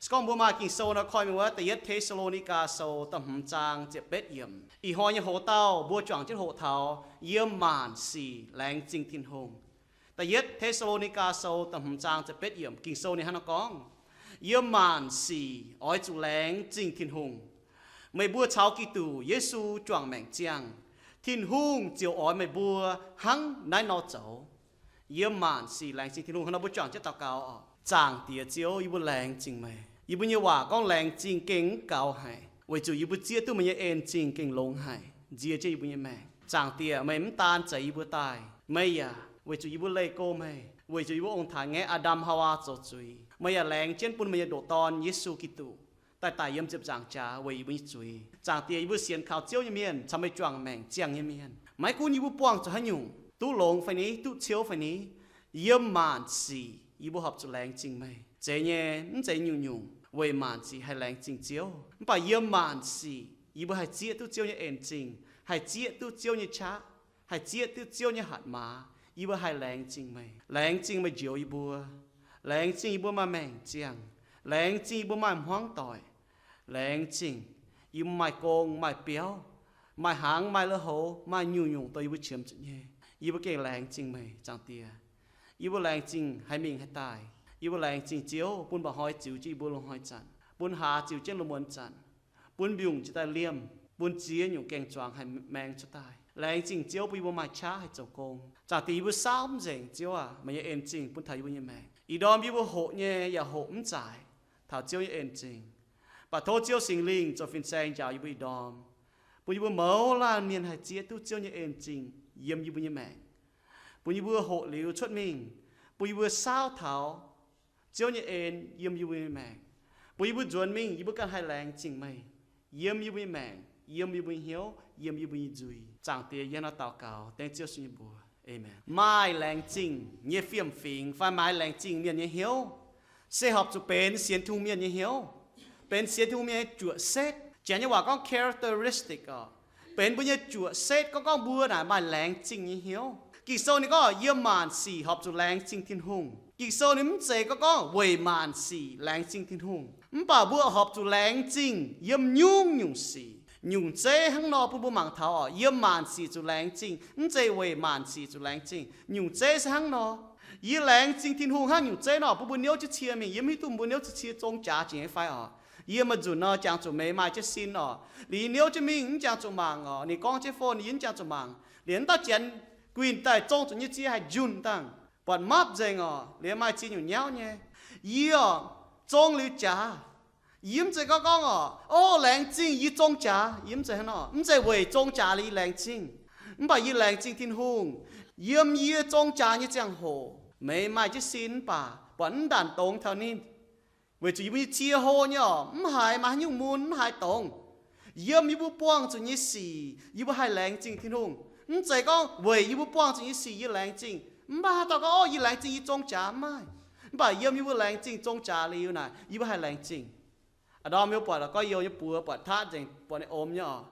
Se gorngv mbuo maaih Ging-Sou nor, koi mingh wuov Da'yietv Te^saa^lo^ni^gaa Sou da'hmz zaang ziepc betv yiemc. Ih hnoi nyei hoc-dauh mbuo juangc jienv hoqc taux yiem maanc sic laengz zingh Tin-Hungh. Da'yietv Te^saa^lo^ni^gaa Sou da'hmz zaang ziepc betv yiemc, Ging-Sou ninh hnangv naaiv gorngv, Yiem maanc sic oix zuqc laengz zingh Tin-Hungh. Meih mbuo caux Giduc Yesu juangc maengc ziangh, Tin-Hungh ziouc oix meih mbuo hnangv naaiv nor zoux. Yiem maanc sic laengz zingh Tin-Hungh. Hnangv nor mbuo juangc jienv daux gaux oc. Zaangc Diex Ziouv, yie mbuo laengz zingh meih. Yie mbuo nyei waac gorngv laengz zingh gengh mv gaux haic, weic zuqc yie mbuo zieqv duqv meih nyei en zingh gengh longx haic, nzie jienv yie mbuo nyei maengc. Zaangc Diex, meih mv daan zeix yie mbuo daaih, meih yaac weic zuqc yie mbuo leih go meih, weic zuqc yie mbuo ong-taaix ngaeqv Aa^ndam Haawaa zoux zuiz, meih yaac laengz jienv bun meih nyei ndoqc Dorn, Yesu Giduc, daaih daic yiem ziepc nzaangc jaax weic yie mbuo nyei zuiz. Zaangc Diex, yie mbuo sienx kaux Ziouv nyei mienh caux meih juangc maengc ziangh nyei mienh, maiv gunv yie mbuo buangh zuqc haaix nyungc, duqv longx fai ni, duqv ciouv fai ni, yiem maanc sic yie mbuo horpc zuqc laengz zingh meih. Zeiz nyei, mv zeiz nyungc-nyungc weic maanc sic haih laengz zingh Ziouv, mv baac yiem maanc sic yie mbuo haih zieqv duqv Ziouv nyei en zingh, haih zieqv duqv Ziouv nyei qaqv, haih zieqv duqv Ziouv nyei hatc maaz, yie mbuo haih laengz zingh meih. Laengz zingh meih njoux yie mbuo. Laengz zingh yie mbuo maaih maengc ziangh. Laengz zingh yie mbuo maaih hmuangv doic. Laengz zingh yie mbuo maaih gong, maaih biauv, maaih hnaangx, maaih lui-houx, maaih nyungc-nyungc dongh yie mbuo qiemx zuqc nyei. Yie mbuo gengh laengz zingh meih, Zaangc Diex. Yie mbuo laengz zingh haaix mingh haaix daaih. Yie mbuo laengz zingh Ziouv bun mba'hnoi ziux jienv yie mbuo loz-hnoi zanc, bun hlaax ziux jienv loz-muonz zanc, bun mbiungc jiex daaih liemh, bun ziex nyungc gaeng-zuangx haih maeng cuotv daaih. Laengz zingh Ziouv bun yie mbuo maaih qaqv haih zoux gong. Zaangc Diex, yie mbuo saauv mv nzengc, Ziouv aac, meih nyei en zingh bun taux yie mbuo nyei maengc. Ih ndorm yie mbuo hoqc nyei yaac hoqc mv zaaix taux Ziouv nyei en zingh. Mv baac tov Ziouv Singx Lingh zoux fin-saeng njaaux yie mbuo ih ndorm, bun yie mbuo mouz laanh mienh haih zieqv duqv Ziouv nyei en zingh yiem yie mbuo nyei maengc, bun yie mbuo hoqc liuz cuotv mingh, bun yie mbuo saauv taux Ziouv nyei en yiem yie mbuo nyei maengc, bun yie mbuo nzuonx mingh yie mbuo ganh haih laengz zingh meih yiem yie mbuo nyei maengc, yiem yie mbuo nyei hnyouv, yiem yie mbuo nyei nzuih. Zaangc Diex, yie hnangv naaiv daux gaux dengv Ziouv Yesu nyei mbuox. Aamen. Maaih laengz zingh nyei fiem-fingx fai maaih laengz zingh mienh nyei hnyouv se horpc zuqc benx sienx Tin-Hungh mienh nyei hnyouv, benx sienx Tin-Hungh mienh nyei juoqc setv. Janx nyei waac gorngv characteristic oc, benx mbuo nyei juoqc setv. Gorngv, gorngv mbuo naaic maaih laengz zingh nyei hnyouv. Ging-Sou ninh gorngv yiem maanc sic horpc zuqc laengz zingh Tin-Hungh. Ging-Sou ninh mv zeiz gorngv, gorngv weic maanc sic laengz zingh Tin-Hungh, mv baac mbuo horpc zuqc laengz zingh yiem nyungc-nyungc sic. Nyungc zeiv hnangv nor bun mbuo mangc taux oc, yiem maanc sic zuqc laengz zingh, mv zeiz weic maanc sic zuqc laengz zingh. Nyungc zeiv se hnangv nor, yie laengz zingh Tin-Hungh hnangv nyungc zeiv nor bun mbuo niouv jienv cie mingh. Yie mv hiuv duqv mbuo niouv cie zong jaax jiex nyei fai oc. Yie maaih nzunc nor jangx zuqc meix maaih jienv sin oc, liuz niouv jienv mingh mv jangx zuqc mangc oc. Ninh gorngv jienv phone, yie mv jangx zuqc mangc. Liuz wuov dauh janx guinh daaih zong zuqc nyei cie haiz njunh dangh, buatc mapv nzengc oc, liuz maaih ziex nyungc nyauv nyei. Yie oc, zong liuz jaax. Yie mv zeiz gorngv, gorngv oc, o, laengz zingh yie zong jaax. Yie mv zeiz hnangv nor, mv zeiz weic zong jaax liuz yie laengz zingh. Mv baac yie laengz zingh Tin-Hungh yiem yie zong jaax nyei ziangh hoc meix maaih jienv sin mv baac buatc mv ndanc dongz taux ninh. Weic zuqc yie mbuo nyei cie hlo nyei oc, mv haiz maaih haaix nyungc mun, mv haiz dongz. Yiem yie mbuo buangh zuqc nyei sic yie mbuo haih laengz zingh Tin-Hungh. Mv zeiz gorngv weic yie mbuo buangh zuqc nyei sic yie laengz zingh. Mv baac haaix dauh gorngv, o, yie laengz zingh yie zong jaax, mv maaih. Mv baac yiem yie mbuo laengz zingh zong jaax liuz naaic, yie mbuo haih laengz zingh. A'ndorm mbuo buatc gorx-youz nyei buoz buatc taqv nzengc, buatc ninh omx nyei oc.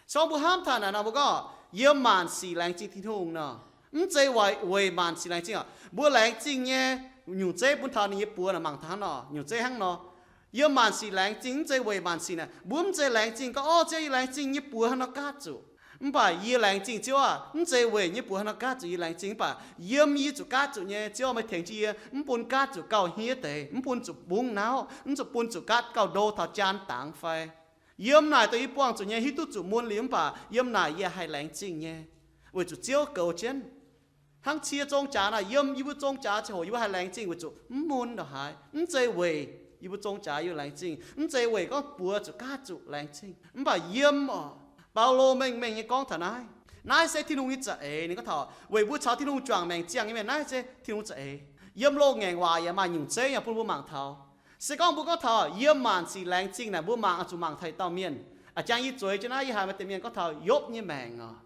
Se gorngv mbuo hnamv taux naaic nor, mbuo gorngv yiem maanc sic laengz zingh Tin-Hungh nor, mv zeiz weic, weic maanc sic laengz zingh oc. Mbuo laengz zingh nyei nyungc zeiv bun taux ninh nyei buoz naaic mangc taux hnangv nor, nyungc zeiv hnangv nor. Yiem maanc sic laengz zingh mv zeiz weic maanc sic naaic, mbuo mv zeiz laengz zingh gorngv, o, Ziouv, yie laengz zingh nyei buoz hnangv nor gaatv zuqc. Mv baac yie laengz zingh Ziouv aah, mv zeiz weic nyei buoz hnangv nor gaatv zuqc yie laengz zingh, mv baac yiem yie zuqc gaatv zuqc nyei, Ziouv meih tengx jienv yie, mv bun gaatv zuqc gauh hniev deix, mv bun zuqc bungv nauv, mv zuqc bun zuqc gaatv gauh ndo taux jaan dangx fai. Yiem naaic dongh yie buangh zuqc nyei hiuv duqv zuqc mun liuz, mv baac yiem naaic yie haih laengz zingh nyei, weic zuqc Ziouv goux jienv. Hnangv cie zong jaax naaic, yiem yie mbuo zong jaax ziangh hoc yie mbuo haih laengz zingh weic zuqc mv mun ndongc haaix. Mv zeiz weic yie mbuo zong jaax yie laengz zingh, mv zeiz weic gorngv buoz zuqc gaatv zuqc laengz zingh, mv baac yiem oc. Baulo mengh mengh nyei gorngv taux naaiv. Naaiv se Tin-Hungh nyei za'eix. Ninh gorngv taux weic mbuo caux Tin-Hungh juangc maengc ziangh nyei mienh, naaiv se Tin-Hungh za'eix. Yiem loz-ngaengc waac yaac maaih nyungc zeiv yaac bun mbuo mangc taux. Se gorngv mbuo gorngv taux yiem maanc sic laengz zingh naaic, mbuo mangc oix zuqc mangc taux yietc dauh mienh. A'jang yie zueiz jienv naaiv, yie haiz maaih deix mienh gorngv taux Yopv nyei maengc oc.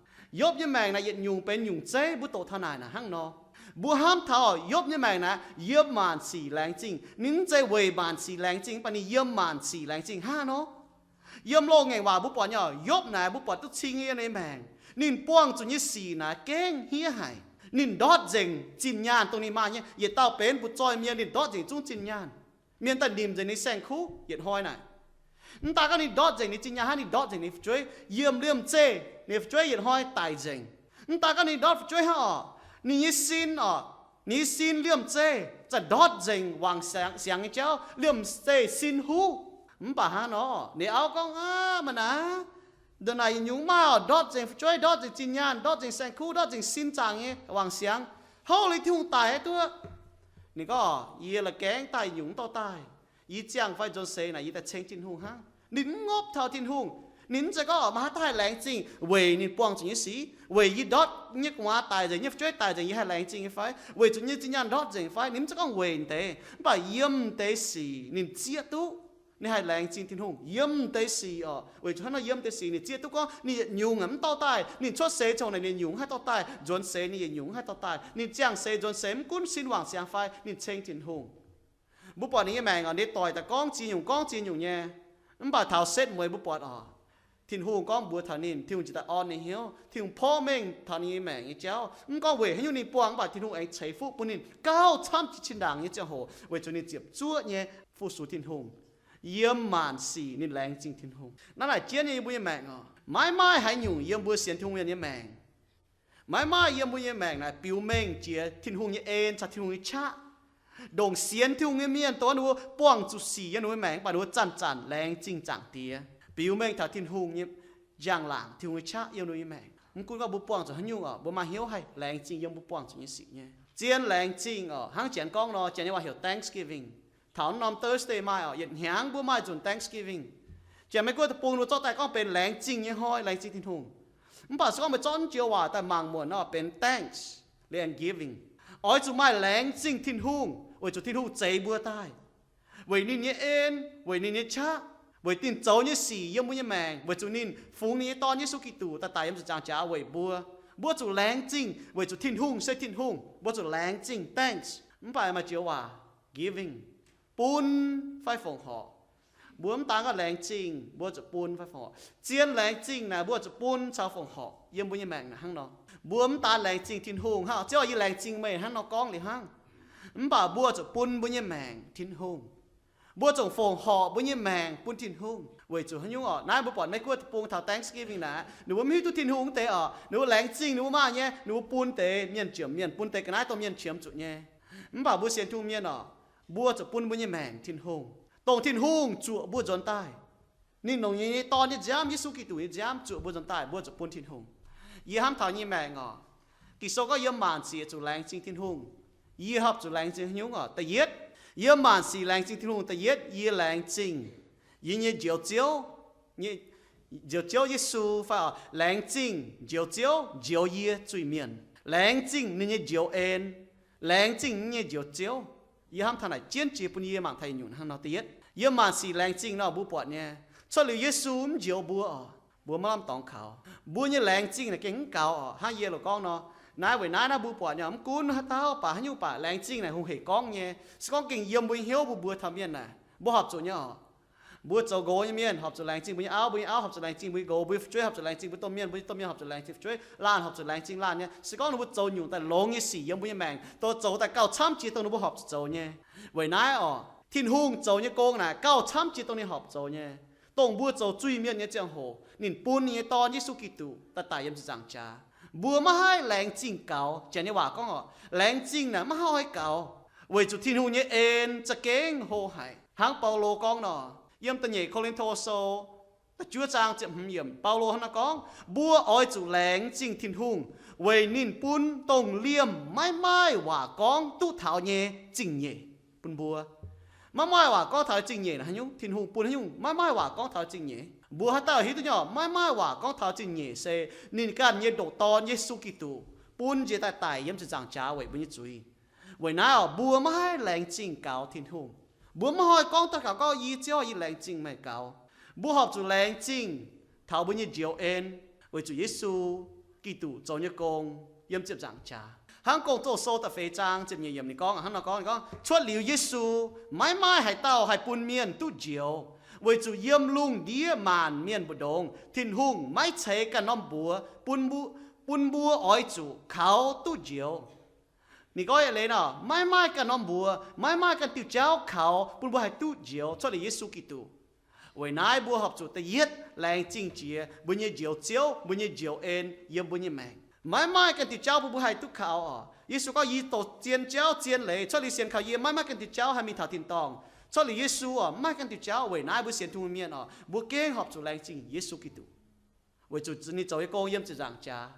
Yopv nyei maengc naaic yietc nyungc benx nyungc zeiv, mbuo doqc taux naaic naaic hnangv nor. Mbuo hnamv taux Yopv nyei maengc naaic yiem maanc sic laengz zingh. Ninh mv zeiz weic maanc sic laengz zingh, mv baac ninh yiem maanc sic laengz zingh hnangv nor. Yiem loz-ngaengc waac mbuo buatc nyei, Yopv naaic mbuo buatc duqv cing nyei maengc. Ninh buangh zuqc nyei sic naaic gengh hniev haic. Ninh ndortv nzengc zinh nyaanh dongh ninh maaih nyei. Yietc dauh benx butv-zoih mienh, ninh ndortv nzengc zungv zinh nyaanh. Mienh daaih nimc nzengc ninh saeng-kuv yietc hnoi naaic. Mv daaih gorngv ninh ndortv nzengc ninh zinh nyaanh hnangv, ninh ndortv nzengc ninh fu'jueiv, yiem liemh zeih ninh fu'jueiv yietc hnoi daic nzengc. Mv daaih gorngv ninh ndortv fu'jueiv hnangv orqc, ninh nyei sin orqc, ninh nyei sin liemh zeih za'ndortv nzengc wangc siangx nyei jauv, liemh zeih sin huv. Mv baac hnangv nor ninh auv gorngv, Aav, mv naaic, ndongc naaic yietc nyungc maaih orqc, ndortv nzengc fu'jueiv, ndortv nzengc zinh nyaanh, ndortv nzengc saeng-kuv, ndortv nzengc sin zaangc nyei wangc siangx. Hov, liuz Tin-Hungh daic haaix duqv? Ninh gorngv, Yie la'gaengh daaih yietc nyungc mv dorh daaih. Yie ziangh fai nzuonx seix naaic yie daaih ceng Tin-Hungh hnangv. Ninh mv ngopv taux Tin-Hungh. Ninh mv zeiz gorngv, Maaih haaix dauh haih laengz zingh weic ninh buangh zuqc nyei sic, weic yie ndortv nyei gu'nguaaz daic nzengc, nyei fu'jueiv daic nzengc, yie haih laengz zingh nyei fai? Weic zuqc nyei zinh nyaanh ndortv nzengc fai? Ninh mv zeiz gorngv weic deix, mv baac yiem deix sic ninh zieqv duqv ninh haih laengz zingh Tin-Hungh. Yiem deix sic orqc, weic zuqc hnangv nor yiem deix sic ninh zieqv duqv gorngv ninh yietc nyungc mv dorh daaih. Ninh cuotv seix congx naaic ninh yietc nyungc haih dorh daaih, nzuonx seix ninh yietc nyungc haih dorh daaih. Ninh ziangh seix nzuonx seix mv gunv sin wangc siangx fai, ninh ceng Tin-Hungh. Mbuo buatc ninh nyei maengc orqc, ninh doic daaih gorngv ziex nyungc gorngv ziex nyungc nyei. Mv baac taux setv mueiz mbuo buatc orqc, Tin-Hungh gorngv mbuox taux ninh, Tin-Hungh ziouc daaih orn ninh hnyouv, Tin-Hungh porv mengh taux ninh nyei maengc nyei jauv. Mv gorngv weic haaix nyungc ninh buangh, mv baac Tin-Hungh aengx ceix fuqv bun ninh gauh camv jiex zinh ndaangc nyei ziangh hoc, weic zuqc ninh ziepc zuoqv nyei fu-sux Tin-Hungh. Yiem maanc sic ninh laengz zingh Tin-Hungh. Naaiv naaic jienv nyei yiem mbuo nyei maengc orqc, maiv maaih haaix nyungc yiem mbuo sienx Tin-Hungh mienh nyei maengc, maiv maaih yiem mbuo nyei maengc naaic biux mengh jiex Tin-Hungh nyei en caux Tin-Hungh nyei qaqv. Ndongc sienx Tin-Hungh nyei mienh dongh ninh mbuo buangh zuqc sic yiem ninh mbuo maengc, mv baac ninh mbuo zanc-zanc laengz zingh Zaangc Diex, biux mengh taux Tin-Hungh nyei njang-laangc, Tin-Hungh nyei qaqv yiem ninh mbuo nyei maengc. Mv gunv gorngv mbuo buangh zuqc haaix nyungc orqc, mbuo maaih hnyouv haih laengz zingh yiem mbuo buangh zuqc nyei sic nyei. Zien laengz zingh orqc, hnangv janx gorngv nor, janx nyei waac heuc Thanksgiving. Taux norm Thursday maaih orqc, yietc hnyangx mbuo maaih nzunc Thanksgiving. Janx-Meiv-Guoqv deic-bung ninh mbuo zorqv daaih gorngv benx laengz zingh nyei hnoi, laengz zingh Tin-Hungh. Mv baac se gorngv meih zorqv naaiv joux waac daaih mangc muonc nor, benx thanks and giving. Oix zuqc maaih laengz zingh Tin-Hungh weic zuqc Tin-Hungh zeix mbuo daaih, weic ninh nyei en, weic ninh nyei qaqv, weic ninh zoux nyei sic yiem mbuo nyei maengc, weic zuqc ninh fungx ninh nyei Dorn, Yesu Giduc, daaih daic yiem ziepc nzaangc jaax weic mbuo. Mbuo zuqc laengz zingh weic zuqc Tin-Hungh se Tin-Hungh. Mbuo zuqc laengz zingh, thanks. Mv baac maaih joux waac, giving, bun fai fongc horc. Mbuo mv daan gorngv laengz zingh, mbuo zuqc bun fai fongc horc. Zien laengz zingh naaic mbuo zuqc bun caux fongc horc yiem mbuo nyei maengc naaic hnangv nor. Mbuo mv daan laengz zingh Tin-Hungh hnangv, ziouc yie laengz zingh meih hnangv nor gorngv liuz hnangv. Mv baac mbuo zuqc bun mbuo nyei maengc Tin-Hungh. Mbuo zuqc fongc horc mbuo nyei maengc bun Tin-Hungh. Weic zuqc haaix nyungc orqc? Naaiv mbuo buatc Meiv-Guoqv deic-bung taux Thanksgiving naaic, ninh mbuo mv hiuv duqv Tin-Hungh wuov deix orqc, ninh mbuo laengz zingh ninh mbuo maaih nyei, ninh mbuo bun deix mienh jomc mienh, bun deix ga'naaiv dongh mienh qiemx zuqc nyei. Mv baac mbuo sienx Tin-Hungh mienh orqc, mbuo zuqc bun mbuo nyei maengc Tin-Hungh, dongh Tin-Hungh zuoqc mbuo nzuonx daaih. Ninh longc ninh nyei Dorn nyei nziaamv, Yesu Giduc nyei nziaamv zuoqc mbuo nzuonx daaih, mbuo zuqc bun Tin-Hungh. Yie hnamv taux nyei maengc orqc, Ging-Sou gorngv yiem maanc sic zuqc laengz zingh Tin-Hungh. Yie horpc zuqc laengz zingh haaix nyungc orqc? Da'yietv, yiem maanc sic laengz zingh Tin-Hungh, da'yietv yie laengz zingh yie nyei Njoux Ziouv, Njoux Ziouv Yesu fai orqc, laengz zingh Njoux Ziouv njoux yie zuiz-mienh, laengz zingh ninh nyei njoux en, laengz zingh ninh nyei Njoux Ziouv. Yie hnamv taux naaic jienv jiex bun yie mangc taux yietc nyungc hnangv nor. Da'yietv, yiem maanc sic laengz zingh nor mbuo buatc nyei, cuotv liuz Yesu mv njoux mbuo orqc, mbuo maiv lamh dorngx kaux. Mbuo nyei laengz zingh naaic gengh mv gaux orqc. Hnangv yie loz gorngv nor, naaiv weic naaiv naaiv mbuo buatc nyei mv gunv haaix dauh baac haaix nyungc baac laengz zingh naaic hungh heic gorngv nyei. Se gorngv gengh yiem mbuo nyei hnyouv mbuo mbuox taux mienh naaic, mbuo horpc zuqc nyei orqc. Mbuo zoux nqox nyei mienh horpc zuqc laengz zingh mbuo nyei auv, mbuo nyei auv horpc zuqc laengz zingh mbuo nyei nqox, mbuo nyei fu'jueiv horpc zuqc laengz zingh mbuo domh mienh, mbuo nyei domh mienh horpc zuqc laengz zingh fu'jueiv, laanh horpc zuqc laengz zingh laanh nyei. Se gorngv ninh mbuo zoux nyungc daaih longx nyei sic yiem mbuo nyei maengc, dongh zoux daaih gauh camv jiex dongh ninh mbuo horpc zuqc zoux nyei. Weic naaiv orqc, Tin-Hungh zoux nyei gong naaic gauh camv jiex dongh ninh horpc zoux nyei. Dongh mbuo zoux zuiz-mienh nyei ziangh hoc, ninh bun ninh nyei Dorn, Yesu Giduc, daaih daic yiem ziepc nzaangc jaax. Mbuo maiv haih laengz zingh gaux. Janx nyei waac gorngv orqc, laengz zingh naaic maiv haih gaux, weic zuqc Tin-Hungh nyei en za'gengh hlo haic. Hnangv Baulo gorngv nor, yiem da'nyeic Ko^lin^to Sou da'juov zaang ziepc hmz yiemc, Baulo hnangv naaiv gorngv, mbuo oix zuqc laengz zingh Tin-Hungh weic ninh bun dongh liemh maiv maaih waac gorngv duqv taux nyei zingh nyeic bun mbuo. Maiv maaih waac gorngv taux zingh nyeic naaic haaix nyungc? Tin-Hungh bun haaix nyungc? Maiv maaih waac gorngv taux zingh nyeic. Mbuo haaix dauh hiuv duqv nyei orqc? Maiv maaih waac gorngv taux zingh nyeic se ninh ganh nyei ndoqc Dorn, Yesu Giduc, bun njiec daaih daic yiem ziepc nzaangc jaax weic mbuo nyei zuiz. Weic naaiv orqc, mbuo maiv haih laengz zingh gaux Tin-Hungh. Mbuo maiv haih gorngv daaih gaux gorngv, Yie Ziouv, yie laengz zingh meih gaux. Mbuo horpc zuqc laengz zingh taux mbuo nyei njoux en, weic zuqc Yesu Giduc zoux nyei gong yiem ziepc nzaangc jaax. Hnangv Gong-Zoh Sou da'feix zaang ziepc nyeic yiemc ninh gorngv, hnangv nor gorngv, ninh gorngv, Cuotv liuz Yesu, maiv maaih haaix dauh haih bun mienh duqv njoux, weic zuqc yiem lungh ndiev maanc mienh mbu'ndongx Tin-Hungh maiv ceix ganh norm mbuox bun mbuo, bun mbuo oix zuqc kaux duqv njoux. Ninh gorngv yietc leiz nor, maiv maaih ganh norm mbuox, maiv maaih ganh diuh jauv kaux bun mbuo haih duqv njoux cuotv liuz Yesu Giduc. Weic naaiv mbuo horpc zuqc da'yietv laengz zingh jiex mbuo nyei Njoux Ziouv, mbuo nyei Njoux En yiem mbuo nyei maengc. Maiv maaih ganh diuh jauv bun mbuo haih duqv kaux oc. Yesu gorngv, yie doqc zien jauv zien leiz, cuotv liuz sienx kaux yie maiv maaih ganh diuh jauv haih mingh taux tin-dorngh. Cuotv liuz Yesu oc, maiv maaih ganh diuh jauv. Weic naaiv mbuo sienx Tin-Hungh mienh oc, mbuo gengh horpc zuqc laengz zingh Yesu Giduc, weic zuqc ninh zoux nyei gong yiem ziepc nzaangc jaax,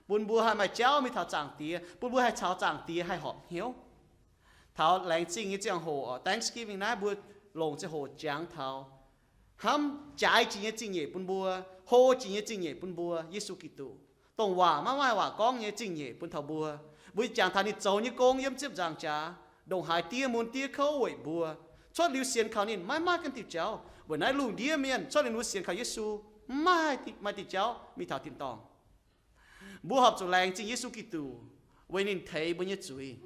bun mbuo haih maaih jauv mingh taux Zaangc Diex, bun mbuo haih caux Zaangc Diex haih horpc hnyouv. Taux laengz zingh nyei ziangh hoc oc, Thanksgiving naaiv mbuo longc ziangh hoc jangx taux hnamv jaaix jiex nyei zingh nyeic bun mbuo, hlo jiex nyei zingh nyeic bun mbuo, Yesu Giduc, dongh waac maiv maaih waac gorngv nyei zingh nyeic bun taux mbuo. Mbuo jangx taux ninh zoux nyei gong yiem ziepc nzaangc jaax, ndongc haaix diev mun diev kouv weic mbuo. Cuotv liuz sienx kaux ninh maiv maaih ganh diuh jauv. Weic naaiv lungh ndiev mienh cuotv liuz ninh mbuo sienx kaux Yesu, maiv maaih diuh jauv mingh taux tin-dorngh. Mbuo horpc zuqc laengz zingh Yesu Giduc weic ninh teix mbuo nyei zuiz,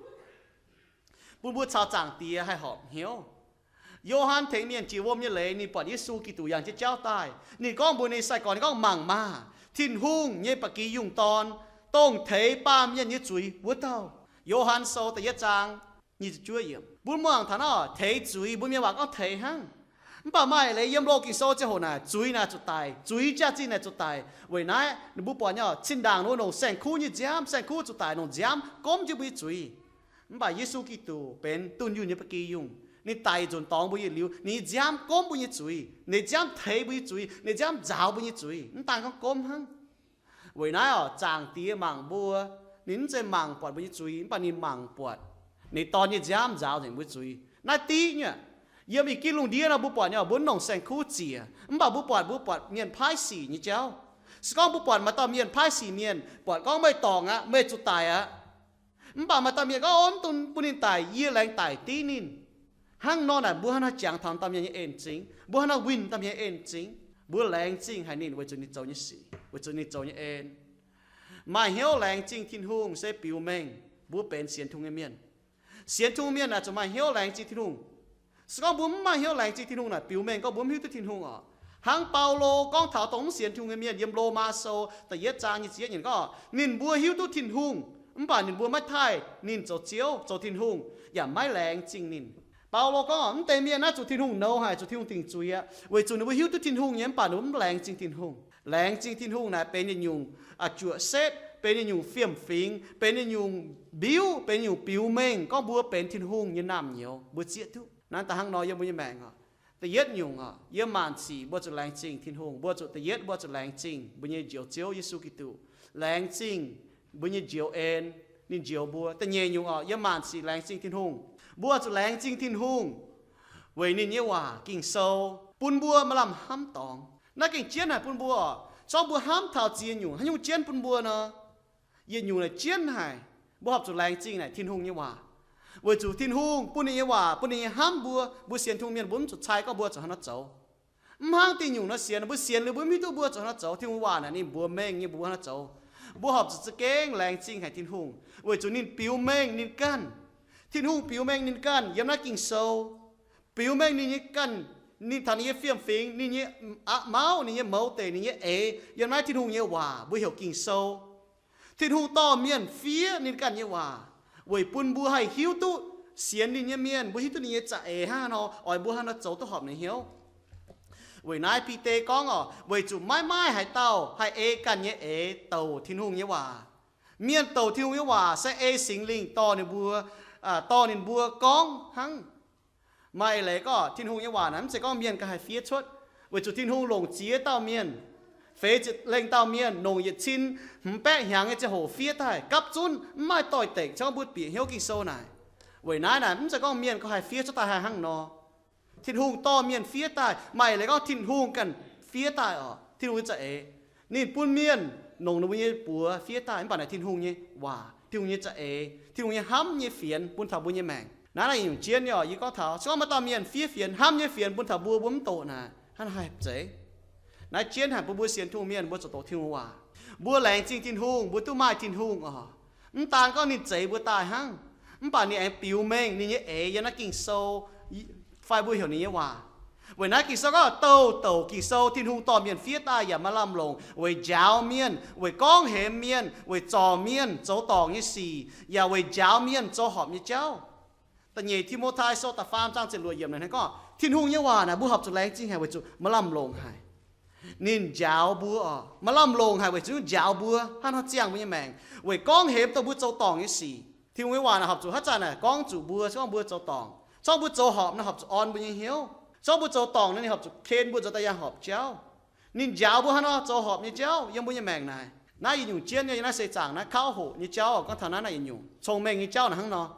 bun mbuo caux Zaangc Diex haih horpc hnyouv. Yo^han tengx mienh jiex wuom nyei leiz, ninh buatc Yesu Giduc yangh jienv jauv daaih. Ninh gorngv mbuox ninh sai-gorx, ninh gorngv, mangc maah! Tin-Hungh nyei ba'gi yungh dorn, dongh teix baamh mienh nyei zuiz wuov dauh. Yo^han Sou da'yietv zaang nyic ziepc juov yiemc. Mbuo mangc taux naaiv oc, teix zuiz, mbuo mienh waac gorngv teix hnangv. Mv baac maaih leiz yiem loz Ging-Sou ziangh hoc naaic, zuiz naaic zuqc daic, zuiz jaax-zinh naaic zuqc daic. Weic naaiv ninh mbuo buatc nyei oc, zinh ndaangc ninh mbuo longc saeng-kuv nyei nziaamv, saeng-kuv zuqc daic, longc nziaamv gomv jienv mbuo nyei zuiz. Mv baac Yesu Giduc benx dunh yunh nyei ba'gi yungh. Ninh daic nzunc dorngx mbuo yietc liuz, ninh nyei nziaamv gomv mbuo nyei zuiz, ninh nziaamv teix mbuo nyei zuiz, ninh nziaamv nzaaux mbuo nyei zuiz. Mv daan gorngv gomv hnangv. Weic naaiv oc, Zaangc Diex mangc mbuo, ninh mv zeiz mangc buatc mbuo nyei zuiz, mv baac ninh mangc buatc ninh Dorn nyei nziaamv nzaaux nzengc mbuo zuiz. Naaiv diqv nyei. Yiem ih ginv lungh ndiev nor mbuo buatc nyei oc, mbuo mv nongc saeng-kuv ziec, mv baac mbuo buatc, mbuo buatc mienh paaiv sic nyei jauv. Se gorngv mbuo buatc maaih dauh mienh paaiv sic mienh, buatc gorngv meih dorngc aqv, meih zuqc daic aqv. Mv baac maaih dauh mienh gorngv, o, mv dungx bun ninh daic, yie laengz daic div ninh. Hnangv nor naaic mbuo hnangv haaix jangx taux dauh mienh nyei en-zingx? Mbuo hnangv haaix winh dauh mienh nyei en-zingx? Mbuo laengz zingh haic ninh weic zuqc ninh zoux nyei sic, weic zuqc ninh zoux nyei en. Maaih hnyouv laengz zingh Tin-Hungh se biux mengh mbuo benx sienx Tin-Hungh nyei mienh. Sienx Tin-Hungh mienh aeqv, zuqc maaih hnyouv laengz zingh Tin-Hungh. Se gorngv mbuo mv maaih hnyouv laengz zingh Tin-Hungh naaic, biux mengh gorngv mbuo mv hiuv duqv Tin-Hungh oc. Hnangv Baulo gorngv taux dongh mv sienx Tin-Hungh nyei mienh yiem Lomaa Sou da'yietv zaang nyic ziepc yietv yiemc gorngv, ninh mbuo hiuv duqv Tin-Hungh, mv baac ninh mbuo maiv taaih ninh zoux Ziouv, zoux Tin-Hungh, yaac maiv laengz zingh ninh. Baulo gorngv, mv deix mienh naaiv zuqc Tin-Hungh nouz haic, zuqc Tin-Hungh dingc zuiz aqv, weic zuqc ninh mbuo hiuv duqv Tin-Hungh nyei, mv baac ninh mbuo mv laengz zingh Tin-Hungh. Laengz zingh Tin-Hungh naaic benx yietc nyungc, aa, juoqc setv, benx yietc nyungc fiem-fingx, benx yietc nyungc mbiuv, benx yietc nyungc biux mengh gorngv mbuo benx Tin-Hungh nyei naamh nyouz, mbuo zieqv duqv. Naaiv daaih hnangv nor yiem mbuo nyei maengc oc. Da'yietv nyungc oc, yiem maanc sic mbuo zuqc laengz zingh Tin-Hungh. Mbuo zuqc, da'yietv mbuo zuqc laengz zingh mbuo nyei Njoux Ziouv Yesu Giduc, laengz zingh mbuo nyei Njoux En, ninh njoux mbuo. Da'nyeic nyungc oc, yiem maanc sic laengz zingh Tin-Hungh. Mbuo zuqc laengz zingh Tin-Hungh weic ninh nyei waac Ging-Sou bun mbuo maaih lamh hnamv dorngx. Naaiv gengh jienv haic bun mbuo oc. Zorngv mbuo hnamv taux ziex nyungc, haaix nyungc jienv bun mbuo nor? Yietc nyungc naaic jienv haic, mbuo horpc zuqc laengz zingh naaic Tin-Hungh nyei waac. Weic zuqc Tin-Hungh bun ninh nyei waac, bun ninh nyei hnamv mbuo, mbuo sienx Tin-Hungh mienh mbuo mv zuqc cai gorngv mbuo zuqc hnangv naaiv zoux. Mv hnangv diuh nyungc nor sienx, mbuo sienx liuz mbuo mv hiuv duqv mbuo zuqc hnangv naaiv zoux. Tin-Hungh waac naaic ninh mbuox mengh nyei mbuox hnangv naaiv zoux. Mbuo horpc zuqc za'gengh laengz zingh haic Tin-Hungh weic zuqc ninh biux mengh ninh ganh. Tin-Hungh biux mengh ninh ganh yiem naaiv Ging-Sou, biux mengh ninh nyei ganh, ninh taux ninh nyei fiem-fingx, ninh nyei aqv mauv, ninh nyei mouz deic, ninh nyei eix, yiem naaiv Tin-Hungh nyei waac mbuo heuc Ging-Sou. Tin-Hungh dorh mienh fiev ninh ganh nyei waac weic bun mbuo haih hiuv duqv sienx ninh nyei mienh, mbuo hiuv duqv ninh nyei za'eix hnangv haaix nor, oix mbuo hnangv haaix nor zoux duqv horpc ninh hnyouv. Weic naaiv Bide gorngv oc, weic zuqc maiv maaih haaix dauh haih ei ganh nyei eix douc Tin-Hungh nyei waac. Mienh douc Tin-Hungh nyei waac se ei Singx Lingh dorh ninh mbuo, dorh ninh mbuo gorngv hnangv. Maaih leiz gorngv Tin-Hungh nyei waac naaic mv zeiz gorngv mienh ganh haih fiev cuotv, weic zuqc Tin-Hungh longc ziex dauh mienh, feix ziepc lengh dauh mienh, longc yietc cin hmz baeqv hnyangx nyei ziangh hoc fiev daaih gapv zunv, mv maaih doix-dekc, se gorngv mbuo bieqc hnyouv Ging-Sou naaic. Weic naaiv naaic mv zeiz gorngv mienh ganh haih fiev cuotv daaih haaix hnangv nor. Tin-Hungh dorh mienh fiev daaih. Maaih leiz gorngv Tin-Hungh ganh fiev daaih oc, Tin-Hungh nyei za'eix. Ninh bun mienh longc ninh mbuo nyei buoz fiev daaih, mv baac naaic Tin-Hungh nyei waac, Tin-Hungh nyei za'eix, Tin-Hungh nyei hnamv nyei fienx bun taux mbuo nyei maengc. Naaiv naaiv nyungc jienv nyei oc, yie gorngv taux se gorngv maaih dauh mienh fiev fienx, hnamv nyei fienx bun taux mbuo, mbuo mv doqc naaic, hnangv haaix zeiz? Naaiv jienv haic bun mbuo sienx Tin-Hungh mienh mbuo zoux doqc Tin-Hungh waac. Mbuo laengz zingh Tin-Hungh, mbuo duqv maaih Tin-Hungh oc. Mv daan gorngv ninh zeix mbuo daaih hnangv, mv baac ninh aengx biux mengh ninh nyei eix yiem naaiv Ging-Sou, fai mbuo heuc ninh nyei waac. Weic naaiv Ging-Sou gorngv, douh douc Ging-Sou Tin-Hungh dorh mienh fiev daaih yaac maaih lamh longc weic njaaux mienh, weic gorngv hemx mienh, weic zorc mienh zoux dorngc nyei sic, yaac weic njaaux mienh zoux horpc nyei jauv. Da'nyeic Ti^mo^tai Sou da'faam zaang ziepc luoqc yiemc naaic hnangv gorngv, Tin-Hungh nyei waac naaic mbuo horpc zuqc laengz zingh haic weic zuqc maaih lamh longc haic. Ninh njaaux mbuo oc, maaih lamh longc haic weic zuqc njaaux mbuo, hnangv nor ziangh mbuo nyei maengc, weic gorngv hemx dongh mbuo zoux dorngc nyei sic. Tin-Hungh nyei waac naaic horpc zuqc haaix zanc naaic gorngv zuqc mbuo, se gorngv mbuo zoux dorngc. Se gorngv mbuo zoux horpc naaic horpc zuqc orn mbuo nyei hnyouv. Se gorngv mbuo zoux dorngc naaic ninh horpc zuqc ken mbuo zoux daaih yangh horpc jauv. Ninh njaaux mbuo hnangv nor zoux horpc nyei jauv yiem mbuo nyei maengc naaic. Naaiv yietc nyungc jienv nyei, naaiv se zaangc naaiv kauv hoqc nyei jauv, gorngv taux naaiv naaic yietc nyungc cong-mengh nyei jauv naaic hnangv nor.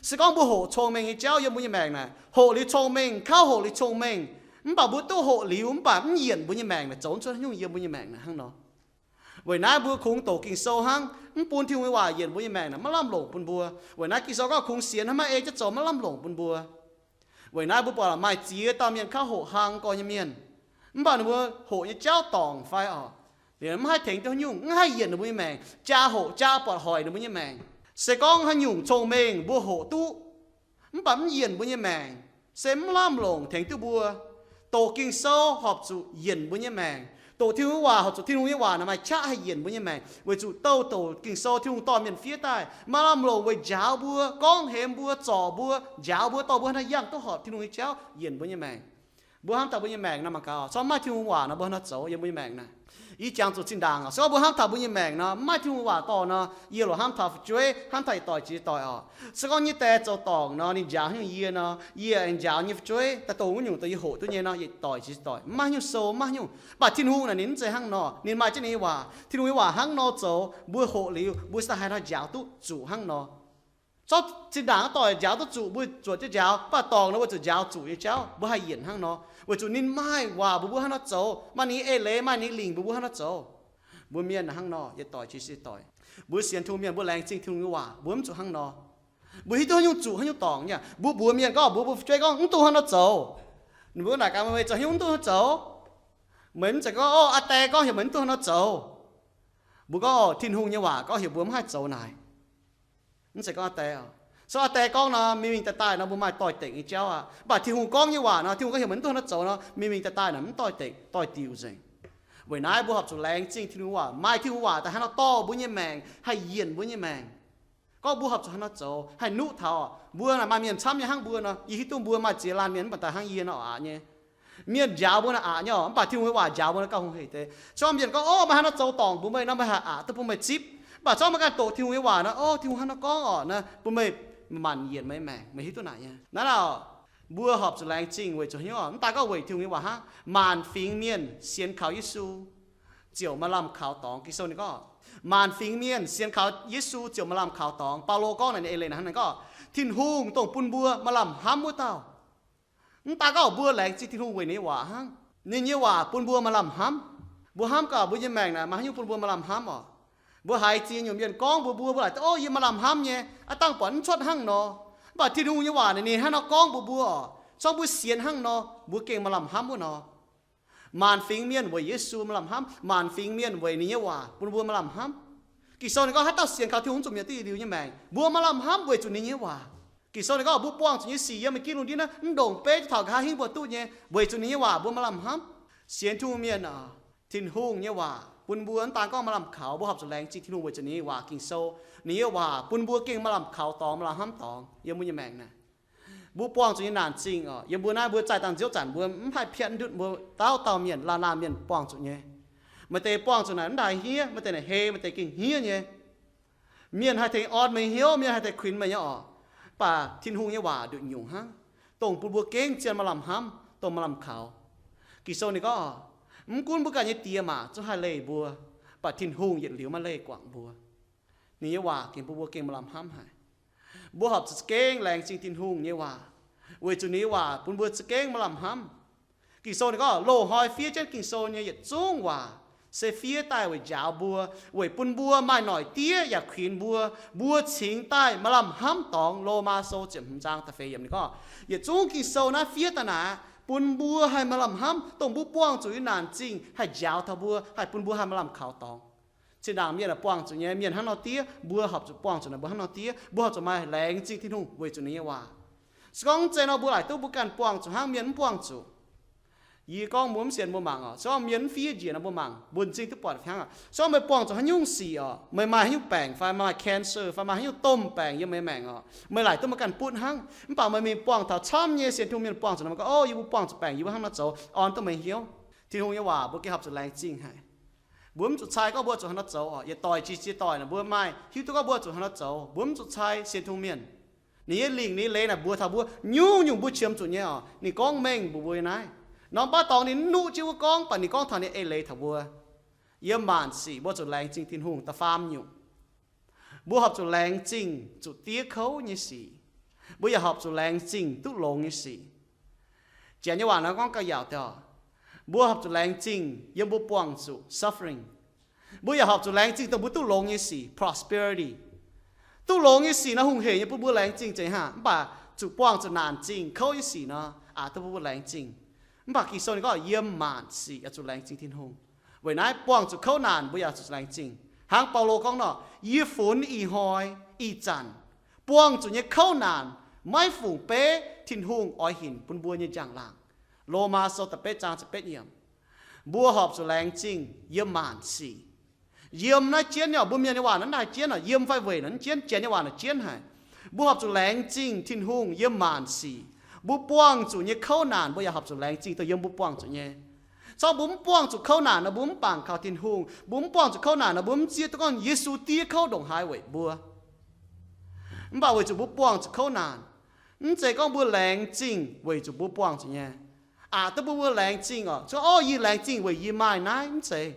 Se gorngv mbuo hoqc cong-mengh nyei jauv yiem mbuo nyei maengc naaic, hoqc liuz cong-mengh, kauv hoqc liuz cong-mengh, mv baac mbuo duqv hoqc liuz mv baac mv yienc mbuo nyei maengc naaic, zoux cuotv nyungc yiem mbuo nyei maengc naaic hnangv nor. Weic naaiv mbuo kungx doqc Ging-Sou hnangv, mv bun Tin-Hungh nyei waac yienc mbuo nyei maengc naaic maiv lamh longc bun mbuo. Weic naaiv Ging-Sou gorngv kungx sienx hnangv, maiv ei jienv zoux maiv lamh longc bun mbuo. Weic naaiv mbuo buatc laaix maaih ziex dauh mienh kauv hoqc hlang gorx nyei mienh, mv baac ninh mbuo hoqc nyei jauv dorngc fai oc, liuz mv haih tengx duqv haaix nyungc, mv haih yienc ninh mbuo nyei maengc, jaa hoqc jaa buatc hoic ninh mbuo nyei maengc. Se gorngv haaix nyungc cong-mengh mbuo hoqc duqv, mv baac mv yienc mbuo nyei maengc, se mv lamh longc tengx duqv mbuo. Doqc Ging-Sou horpc zuqc yienc mbuo nyei maengc. Doqc Tin-Hungh waac horpc zuqc Tin-Hungh nyei waac naaic maaih qaqv haih yienc mbuo nyei maengc, weic zuqc douh douc Ging-Sou Tin-Hungh dorh mienh fiev daaih maaih lamh longc weic njaaux mbuo, gorngv hemx mbuo, zorc mbuo, njaaux mbuo, dorh mbuo hnangv naaiv yangh duqv horpc Tin-Hungh nyei jauv yienc mbuo nyei maengc. Mbuo hnamv taux mbuo nyei maengc nor mangc gaax, se gorngv mv maaih Tin-Hungh waac nor, mbuo hnangv nor zoux yiem mbuo nyei maengc naaic. Yie jangx zuqc zinh ndaangc oc, se gorngv mbuo hnamv taux mbuo nyei maengc nor, mv maaih Tin-Hungh waac dorh nor, yie loc hnamv taux fu'jueiv, hnamv taux yietc doic jiex doic oc. Se gorngv nyei die zoux dorngc nor, ninh njaaux haaix nyungc yie nor, yie aengx njaaux nyei fu'jueiv daaih dongh wuov nyungc dongh yie hoqc duqv nyei nor, yietc doic jiex doic, mv maaih haaix nyungc sou, mv maaih haaix nyungc. Mv baac Tin-Hungh naaic ninh mv zeiz hnangv nor, ninh maaih jienv ninh nyei waac. Tin-Hungh nyei waac hnangv nor zoux, mbuo hoqc liuz mbuo se daaih haih nor njaaux duqv zuqc hnangv nor. Zorqv zinh ndaangc doic njaaux duqv zuqc, mbuo zuotc jienv njaaux, mv baac dorngc nor mbuo zuqc njaaux zuqc nyei jauv, mbuo haih yienc hnangv nor, weic zuqc ninh maaih waac mbuox mbuo hnangv nor zoux, maaih ninh nyei eix leiz, maaih ninh nyei lingc mbuox mbuo hnangv nor zoux. Mbuo mienh hnangv nor, yietc doic jiex yietc doic. Mbuo sienx Tin-Hungh mienh mbuo laengz zingh Tin-Hungh nyei waac, mbuo mv zuqc hnangv nor. Mbuo hiuv duqv haaix nyungc zuqc haaix nyungc dorngc nyei. Mbuo mbuox mienh gorngv, mbuox mbuo fu'jueiv gorngv, mv dungx hnangv nor zoux. Ninh mbuo naaic gaax meih, meih zoux haaix nyungc mv dungx hnangv zoux. Meih mv zeiz gorngv, o, aa die gorngv heuc meih mv dungx hnangv nor zoux. Mbuo gorngv, o, Tin-Hungh nyei waac gorngv heuc mbuo mv haih zoux naaic. Mv zeiz gorngv aa die oc. Se aa die gorngv nor, mingh mingh daaih daaih nor, mbuo maaih doix-dekc nyei jauv aqv. Mv baac Tin-Hungh gorngv nyei waac nor, Tin-Hungh gorngv heuc meih mv dungx hnangv nor zoux nor, mingh mingh daaih daaih naaic mv doix-dekc, doix-diuc nzengc. Weic naaiv mbuo horpc zuqc laengz zingh Tin-Hungh waac, maaih Tin-Hungh waac daaih hnangv nor dorh mbuo nyei maengc, haih yienc mbuo nyei maengc. Gorngv mbuo horpc zuqc hnangv nor zoux, haih nuqv taux. Mbuo naaic maaih mienh camv nyei hnangv mbuo nor, yie hiuv duqv mbuo maaih ziex laanh mienh mv baac daaih hnangv yie nor aqc nyei. Mienh njaaux mbuo naaic aqc nyei oc, mv baac Tin-Hungh nyei waac njaaux mbuo naaic gauh hungh hec deix. Se gorngv mienh gorngv, o, meih hnangv nor zoux dorngc mbuox meih nor, meih haih aqc duqv bun meih zipv. Mv baac se gorngv meih ganh doqc Tin-Hungh nyei waac nor, o, Tin-Hungh hnangv nor gorngv oc, naaiv bun meih maanc yienc meih maengc, meih hiuv duqv naaic nyei. Naaiv dauh mbuo horpc zuqc laengz zingh weic zuqc haaix nyungc oc? Mv daaih gorngv weic Tin-Hungh nyei waac hnangv. Maanc fingx mienh sienx kaux Yesu ziouc maaih lamh kaux dorngx. Ging-Sou ninh gorngv, maanc fingx mienh sienx kaux Yesu ziouc maaih lamh kaux dorngx. Baulo gorngv naaic ninh eix leiz naaic hnangv naaic gorngv, Tin-Hungh dongh bun mbuo maaih lamh hnamv wuov dauh. Mv daaih gorngv mbuo laengz zingh Tin-Hungh weic ninh nyei waac hnangv. Ninh nyei waac bun mbuo maaih lamh hnamv. Mbuo hnamv gaax mbuo nyei maengc naaic maaih haaix nyungc bun mbuo maaih lamh hnamv oc? Mbuo haiz ziex nyungc mienh gorngv mbuox mbuo, mbuo laaic, o, yie maaih lamh hnamv nyei, aav dangh buatc mv cuotv hnangv nor. Mv baac Tin-Hungh nyei waac naaic ninh hnangv nor gorngv mbuox mbuo oc. Se gorngv mbuo sienx hnangv nor, mbuo gengh maaih lamh hnamv wuov nor. Maanc fingx mienh weic Yesu maaih lamh hnamv. Maanc fingx mienh weic ninh nyei waac bun mbuo maaih lamh hnamv. Ging-Sou ninh gorngv haaix dauh sienx kaux Tin-Hungh zuqc mietc duqv yietc liuz nyei maengc. Mbuo maaih lamh hnamv weic zuqc ninh nyei waac. Ging-Sou ninh gorngv mbuo buangh zuqc nyei sic yiem m'ginv lungh ndiev naaiv mv ndongc beiv taux nqa'haav hingv mbuo duqv nyei, weic zuqc ninh nyei waac mbuo maaih lamh hnamv. Sienx Tin-Hungh mienh oc, Tin-Hungh nyei waac bun mbuo mv daan gorngv maaih lamh kaux, mbuo horpc zuqc laengz zingh Tin-Hungh weic zuqc ninh nyei waac Ging-Sou. Ninh nyei waac bun mbuo gengh maaih lamh kaux dorngx, maaih lamh hnamv dorngx yiem mbuo nyei maengc naaic. Mbuo buangh zuqc nyei naanc zingh oc, yiem mbuo naaiv mbuo zaih dangh nziouv zanc mbuo mv haih piatv ndutv, mbuo dauh dauh mienh laanh laanh mienh buangh zuqc nyei. Maaih deix buangh zuqc naaic mv ndaaih hniev, maaih deix naaic hei, maaih deix gengh hniev nyei. Mienh haih tengx orn meih hnyouv, mienh haih deix kuinx meih nyei oc. Mv baac Tin-Hungh nyei waac nduqc nyungc hnangv, dongh bun mbuo gengh zien maaih lamh hnamv, dongh maaih lamh kaux. Ging-Sou ninh gorngv, mv gunv mbuo ganh nyei diex maac zungv haih leih mbuo, mv baac Tin-Hungh yietc liuz maiv leih guangc mbuo. Ninh nyei waac gengh bun mbuo gengh maaih lamh hnamv haic. Mbuo horpc zuqc za'gengh laengz zingh Tin-Hungh nyei waac, weic zuqc ninh nyei waac bun mbuo za'gengh maaih lamh hnamv. Ging-Sou ninh gorngv, loz-hnoi fiev jienv Ging-Sou nyei yietc zungv waac se fiev daaih weic njaaux mbuo, weic bun mbuo maaih noic diev yaac kuinx mbuo, mbuo cingx daaih maaih lamh hnamv dorngx. Lomaa Sou ziepc hmz zaang da'feix yiemc ninh gorngv, yietc zungv Ging-Sou naaiv fiev daaih naaic bun mbuo haih maaih lamh hnamv, dongh mbuo buangh zuqc nyei naanc zingh haih njaaux taux mbuo, haih bun mbuo haih maaih lamh kaux dorngx. Zinh ndaangc mienh aah buangh zuqc nyei, mienh hnangv nor diev, mbuo horpc zuqc buangh zuqc naaic mbuo hnangv nor diev. Mbuo horpc zuqc maaih laengz zingh Tin-Hungh weic zuqc ninh nyei waac. Se gorngv mv zeiz nor, mbuo laaic duqv mbuo ganh buangh zuqc hnangv, mienh mv buangh zuqc. Yie gorngv mbuo mv sienx mbuo mangc oc. Se gorngv mienh mv fiev njiec nor mbuo mangc, mbuo m'zing duqv buatc hnangv oc. Se gorngv meih buangh zuqc haaix nyungc sic oc, meih maaih haaix nyungc baengc fai maaih cancer fai maaih haaix nyungc domh baengc yiem meih maengc oc, meih laaic duqv meih ganh butv hnangv. Mv baac meih mingh buangh taux camv nyei sienx Tin-Hungh mienh buangh zuqc nor, meih gorngv, Ov, yie mbuo buangh zuqc baengc, yie mbuo hnangv nor zoux, orn duqv meih hnyouv. Tin-Hungh nyei waac mbuo gengh horpc zuqc laengz zingh haic. Mbuo mv zuqc cai gorngv mbuo zuqc haaix nor zoux oc. Yietc doic jiex ziex doic naaic mbuo maaih hiuv duqv gorngv mbuo zuqc haaix nor zoux. Mbuo mv zuqc cai sienx Tin-Hungh mienh. Ninh nyei lingc, ninh nyei leiz naaic mbuox taux mbuo nyungc-nyungc mbuo qiemx zuqc nyei oc. Ninh gorngv mengh mbuox mbuo naaiv. Norm baav dorngx ninh mv nuqv jienv wuov gorngv, mv baac ninh gorngv taux ninh nyei eix leiz taux mbuo. Yiem maanc sic mbuo zuqc laengz zingh Tin-Hungh da'faam nyungc. Mbuo horpc zuqc laengz zingh zuqc diev kouv nyei sic. Mbuo yaac horpc zuqc laengz zingh duqv longx nyei sic. Janx nyei waac nor gorngv gauh yaauc deix oc. Mbuo horpc zuqc laengz zingh yiem mbuo buangh zuqc suffering. Mbuo yaac horpc zuqc laengz zingh dongh mbuo duqv longx nyei sic, prosperity. Duqv longx nyei sic nor hungh heic nyei bun mbuo laengz zingh zeiz haah, mv baac zuqc buangh zuqc naanc zingh kouv nyei sic nor, aqc duqv bun mbuo laengz zingh. Mv baac Ging-Sou ninh gorngv yiem maanc sic oix zuqc laengz zingh Tin-Hungh. Weic naaiv buangh zuqc kouv naanc mbuo yaac zuqc laengz zingh. Hnangv Baulo gorngv nor, yie funx ih hnoi, ih zanc, buangh zuqc nyei kouv naanc maiv fungc beiv Tin-Hungh oix hinc bun mbuo nyei njang-laangc. Lomaa Sou da'betv zaang ziepc betv yiemc. Mbuo horpc zuqc laengz zingh yiem maanc sic. Yiem naaiv jienv nyei oc, mbuo mienh nyei waac naaiv daaih jienv oc, yiem fai weic naaiv jienv, Janx nyei waac naaic jienv haic. Mbuo horpc zuqc laengz zingh Tin-Hungh yiem maanc sic. Mbuo buangh zuqc nyei kouv naanc mbuo yaac horpc zuqc laengz zingh dongh yiem mbuo buangh zuqc nyei. Corc mbuo mv buangh zuqc kouv naanc nor, mbuo mv bangc kaux Tin-Hungh. Mbuo mv buangh zuqc kouv naanc nor, mbuo mv zieqv duqv gorngv Yesu diev kouv ndongc haaix weic mbuo. Mv baac weic zuqc mbuo buangh zuqc kouv naanc, mv zeiz gorngv mbuo laengz zingh weic zuqc mbuo buangh zuqc nyei. Aqc duqv bun mbuo laengz zingh oc, gorngv, Orv, yie laengz zingh weic yie maaih naaiv, mv zeiz.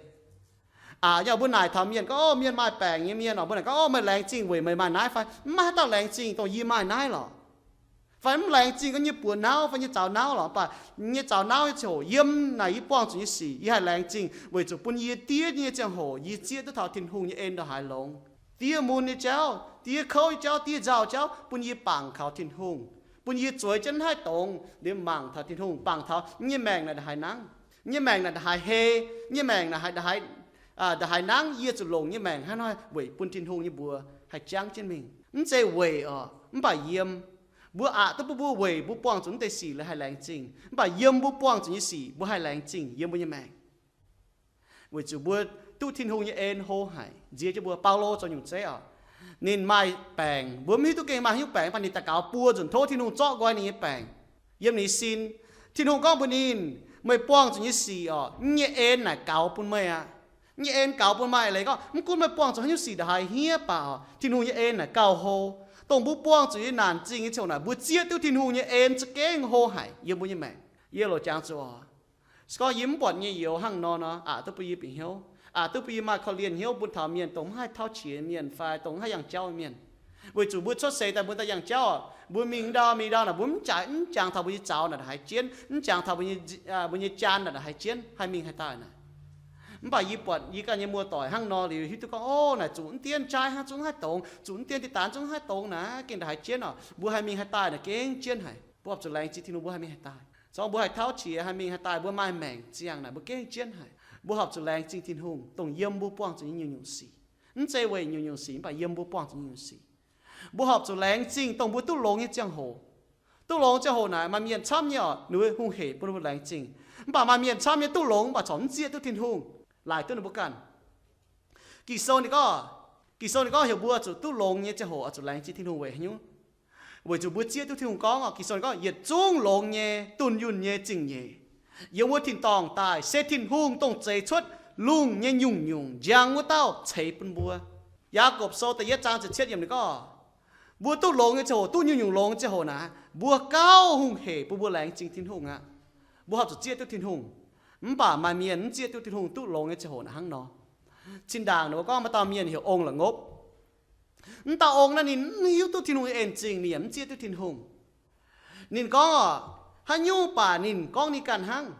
Aqc nyei mbuo naaic taux mienh gorngv, Orv, mienh maaih baengc nyei mienh oc, mbuo naaic gorngv, Orv, meih laengz zingh weic meih maaih naaiv fai? Mv maaih haaix dauh laengz zingh dongh yie maaih naaiv lorqc. Fai mv laengz zingh gorngv nyei buoz nauv fai nyei zaux nauv lorqc, mv baac nyei zaux nauv nyei ziangh hoc yiem naaic yie buangh zuqc nyei sic yie haih laengz zingh weic zuqc bun yie diev nyei ziangh hoc yie zieqv duqv taux Tin-Hungh nyei en ndongc haaix longx. Diev mun nyei jauv, diev kouv nyei jauv, diev nzauh jauv, bun yie bangc kaux Tin-Hungh, bun yie zueiz jienv haih dongz liemh mangc taux Tin-Hungh, bangc taux nyei maengc naaic ndongc haaix nangv, nyei maengc naaic ndongc haaix hei, nyei maengc naaic ndongc haaix, ndongc haaix nangv yie zuqc longc nyei maengc hnangv naaiv weic bun Tin-Hungh nyei mbuox haih jangv jienv mingh. Mv zeiz weic oc, mv baac yiem. Mbuo aqc duqv bun mbuo weic mbuo buangh zuqc naaiv deix sic liuz haih laengz zingh, mv baac yiem mbuo buangh zuqc nyei sic mbuo haih laengz zingh yiem mbuo nyei maengc. Weic zuqc mbuo duqv Tin-Hungh nyei en hlo haic, nziex jienv mbuo. Baulo zoux nyungc zeiv oc. Ninh maaih baengc, mbuo mv hiuv duqv gengh maaih haaix nyungc baengc, mv baac ninh daux gaux buo nzunc tov Tin-Hungh zorqv nqoi ninh nyei baengc. Yiem ninh sin, Tin-Hungh gorngv mbuox ninh, Meih buangh zuqc nyei sic oc, yie nyei en naaic gaux bun meih aqv. Yie nyei en gaux bun meih. Leiz gorngv mv gunv meih buangh zuqc haaix nyungc sic ndongc haaix hniev baac oc, Tin-Hungh nyei en naaic gauh hlo. Dongh mbuo buangh zuqc nyei naanc zingh nyei ziangh hoc naaic, mbuo zieqv duqv Tin-Hungh nyei en za'gengh hlo haic yiem mbuo nyei maengc. Yie loc jangx zuqc oc, se gorngv yie mv buatc nyei youz hnangv nor nor, aqc duqv bun yie bieqc hnyouv, aqc duqv bun yie maaih korv-lienh hnyouv bun taux mienh dongh mv haih tauv qiex mienh fai dongh mv haih yangh jauv mienh. Weic zuqc mbuo cuotv seix daaih mbuo daaih yangh jauv oc, mbuo mingh ndau mingh ndau naaic mbuo mv jaaix, mv jangx taux mbuo nyei zaux naaic ndongc haaix jienv, mv jangx taux mbuo nyei, mbuo nyei jaan naaic ndongc haaix jienv haih mingh haih daaih naaic. Mv baac yie buatc yie ganh nyei muoz-doic hnangv nor liuz hiuv duqv gorngv, Ov, naaic zuqc mv dien jaaix hnangv, zungv haih dongz, zuqc mv dien deix daanz zungv haih dongz naaic, gengh ndongc haiz jienv oc, mbuo haih mingh haih daaih naaic gengh jienv haic. Mbuo horpc zuqc laengz zingh Tin-Hungh mbuo haih mingh haih daaih. Zorqv mbuo haih tauv qiex haih mingh haih daaih, mbuo maaih maengc ziangh naaic mbuo gengh jienv haic. Mbuo horpc zuqc laengz zingh Tin-Hungh dongh yiem mbuo buangh zuqc nyei nyungc-nyungc sic. Mv zeiz weic nyungc-nyungc sic, mv baac yiem mbuo buangh zuqc nyungc-nyungc sic. Mbuo horpc zuqc laengz zingh dongh mbuo duqv longx nyei ziangh hoc. Duqv longx ziangh hoc naaic maaih mienh camv nyei oc, ninh hungh hec bun mbuo laengz zingh. Mv baac maaih mienh camv nyei duqv longx mv baac corc mv zieqv duqv Tin-Hungh, laaic duqv ninh mbuo ganh. Ging-Sou ninh gorngv, Ging-Sou ninh gorngv heuc mbuo zuqc duqv longx nyei ziangh hoc oix zuqc laengz zingh Tin-Hungh weic haaix nyungc? Weic zuqc mbuo zieqv duqv Tin-Hungh gorngv oc. Ging-Sou ninh gorngv, Yietc zungv longx nyei, dunh yunh nyei zingh nyeic yiem wuov tin-dorngh daaih se Tin-Hungh dongh zeix cuotv lungh nyei nyungc-nyungc njang wuov dauh ceix bun mbuo. Yaagorpc Sou da'yietv zaang ziepc cietv yiemc ninh gorngv, mbuo duqv longx nyei ziangh hoc, duqv nyungc-nyungc longx nyei ziangh hoc naaic, mbuo gauh hungh hec bun mbuo laengz zingh Tin-Hungh aqv. Mbuo horpc zuqc zieqv duqv Tin-Hungh. Mv baac maaih mienh mv zieqv duqv Tin-Hungh duqv longx nyei ziangh hoc naaic hnangv nor. Zinh ndaangc ninh mbuo gorngv maaih dauh mienh heuc Ong La'ngopv. Mv dauh ong naaiv ninh mv hiuv duqv Tin-Hungh nyei en-zingh, ninh yaac mv zieqv duqv Tin-Hungh. Ninh gorngv oc, haaix nyungc baac ninh gorngv ninh ganh hnangv.